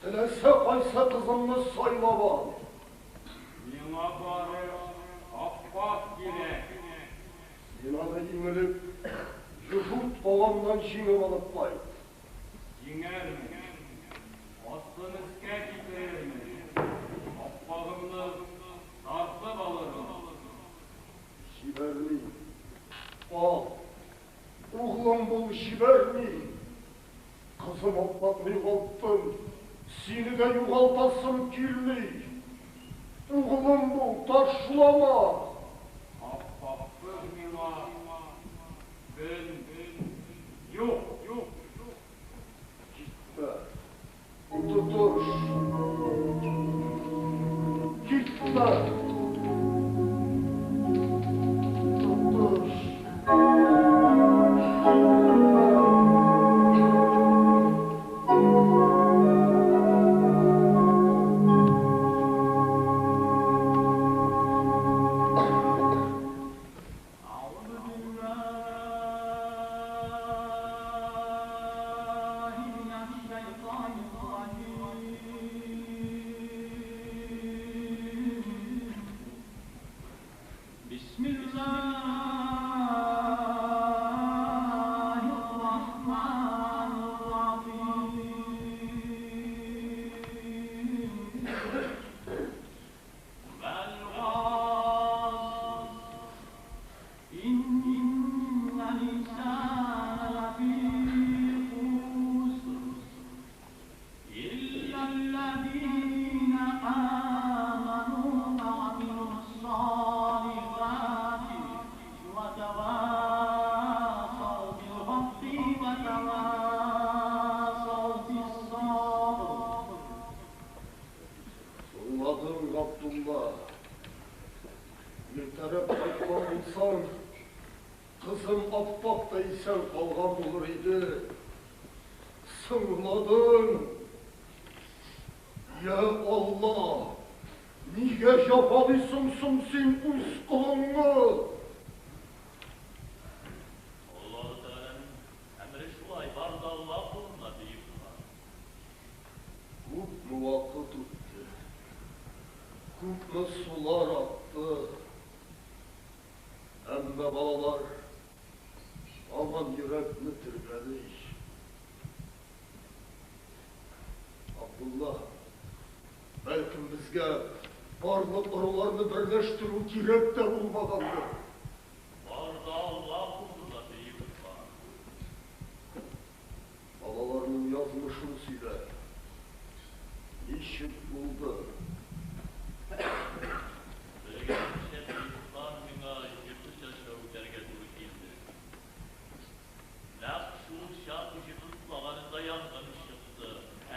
Теләсә кайсы кызымны сайлап ал. Миңа бары Аппак кирәк. Син аны иң элек Җөфүт каганнан җиңеп алып кайт. Җиңәрмен. Астын өскә китерермен. Аппагымны тартып алырмын. Җибәрмим. Ал. Углым бул, җибәрмим. Кызым Аппакны югалттым. Сине дә югалтасым килми. Углым бул, ташлама. Аппаксыз миңа көн юк. Китмә. Тотыш. Китмә. Тотыш. Китмә. أعوذ بالله من الشيطان الرجيم. بسم الله الرحمن الرحيم. والعصر إن الإنسان لفي خسر إلا الذين آمنوا وعملوا الصالحات وتواصوا بالحق وتواصوا بالصبر. Соңладың, Габдулла. Иртәрәк кайткан булсаң, кызым Аппак та исән калган булыр иде. Соңладың. Я Алла, нигә җәфалыйсың соң син үз колыңны? Аллаһы Тәгаләнең әмере шулай, бар да Аллаһ кулында, бөек хан. Күпме вакыт үтте, күпме сулар акты. Әмма балалар һаман йөрәкне тетрәтә. Абдулла, бәлкем безгә барлык ыруларны берләштерү кирәк тә булмагандыр. Бар да Аллаһ кулында, бөек хан. Балаларның язмышын сөйлә. Ничек булды? Белгәнемчә, бөек хан, миңа җете чәчрәп үтәргә туры килде. Нәкъ шул чак җете тотлаганында янгын чыкты.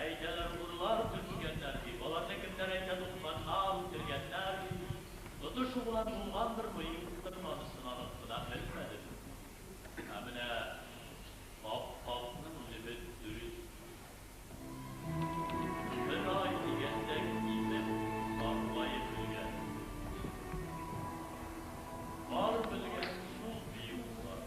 Әйтәләр, угрылар төшкәннәр дип. Аларны кемнәр әйтә, дошманнар үтергәннәр дип. Тотыш углан булгандырмы, юктырмы, анысын анык кына белмәдем. Ә менә Аппакның үлеме дөрес. Бер ай дигәндә кибеп, саргаеп үлгән. Бар белгән шул, бөек хан.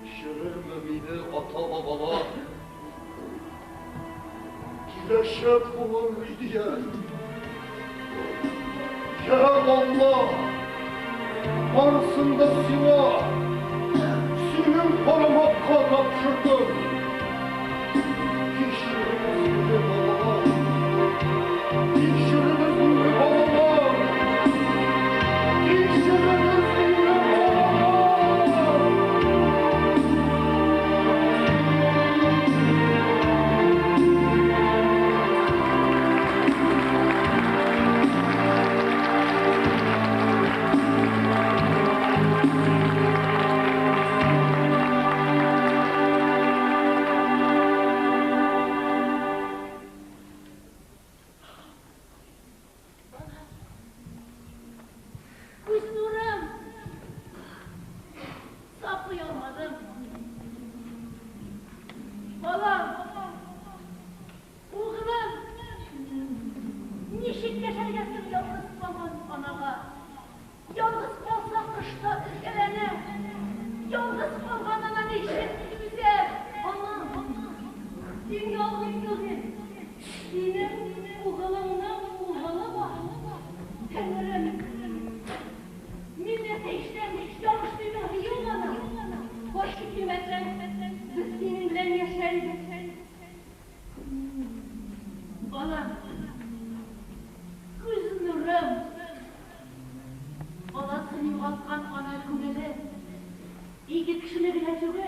Кичерерме мине ата-бабалар? Киләчәк буын ни дияр? Я Алла, барысын да сиңа, синең карамакка тапшырдым. Кичерегез мине, балалар. Кичерегез мине, балалар. Кичерегез мине, балалар. генә түгел.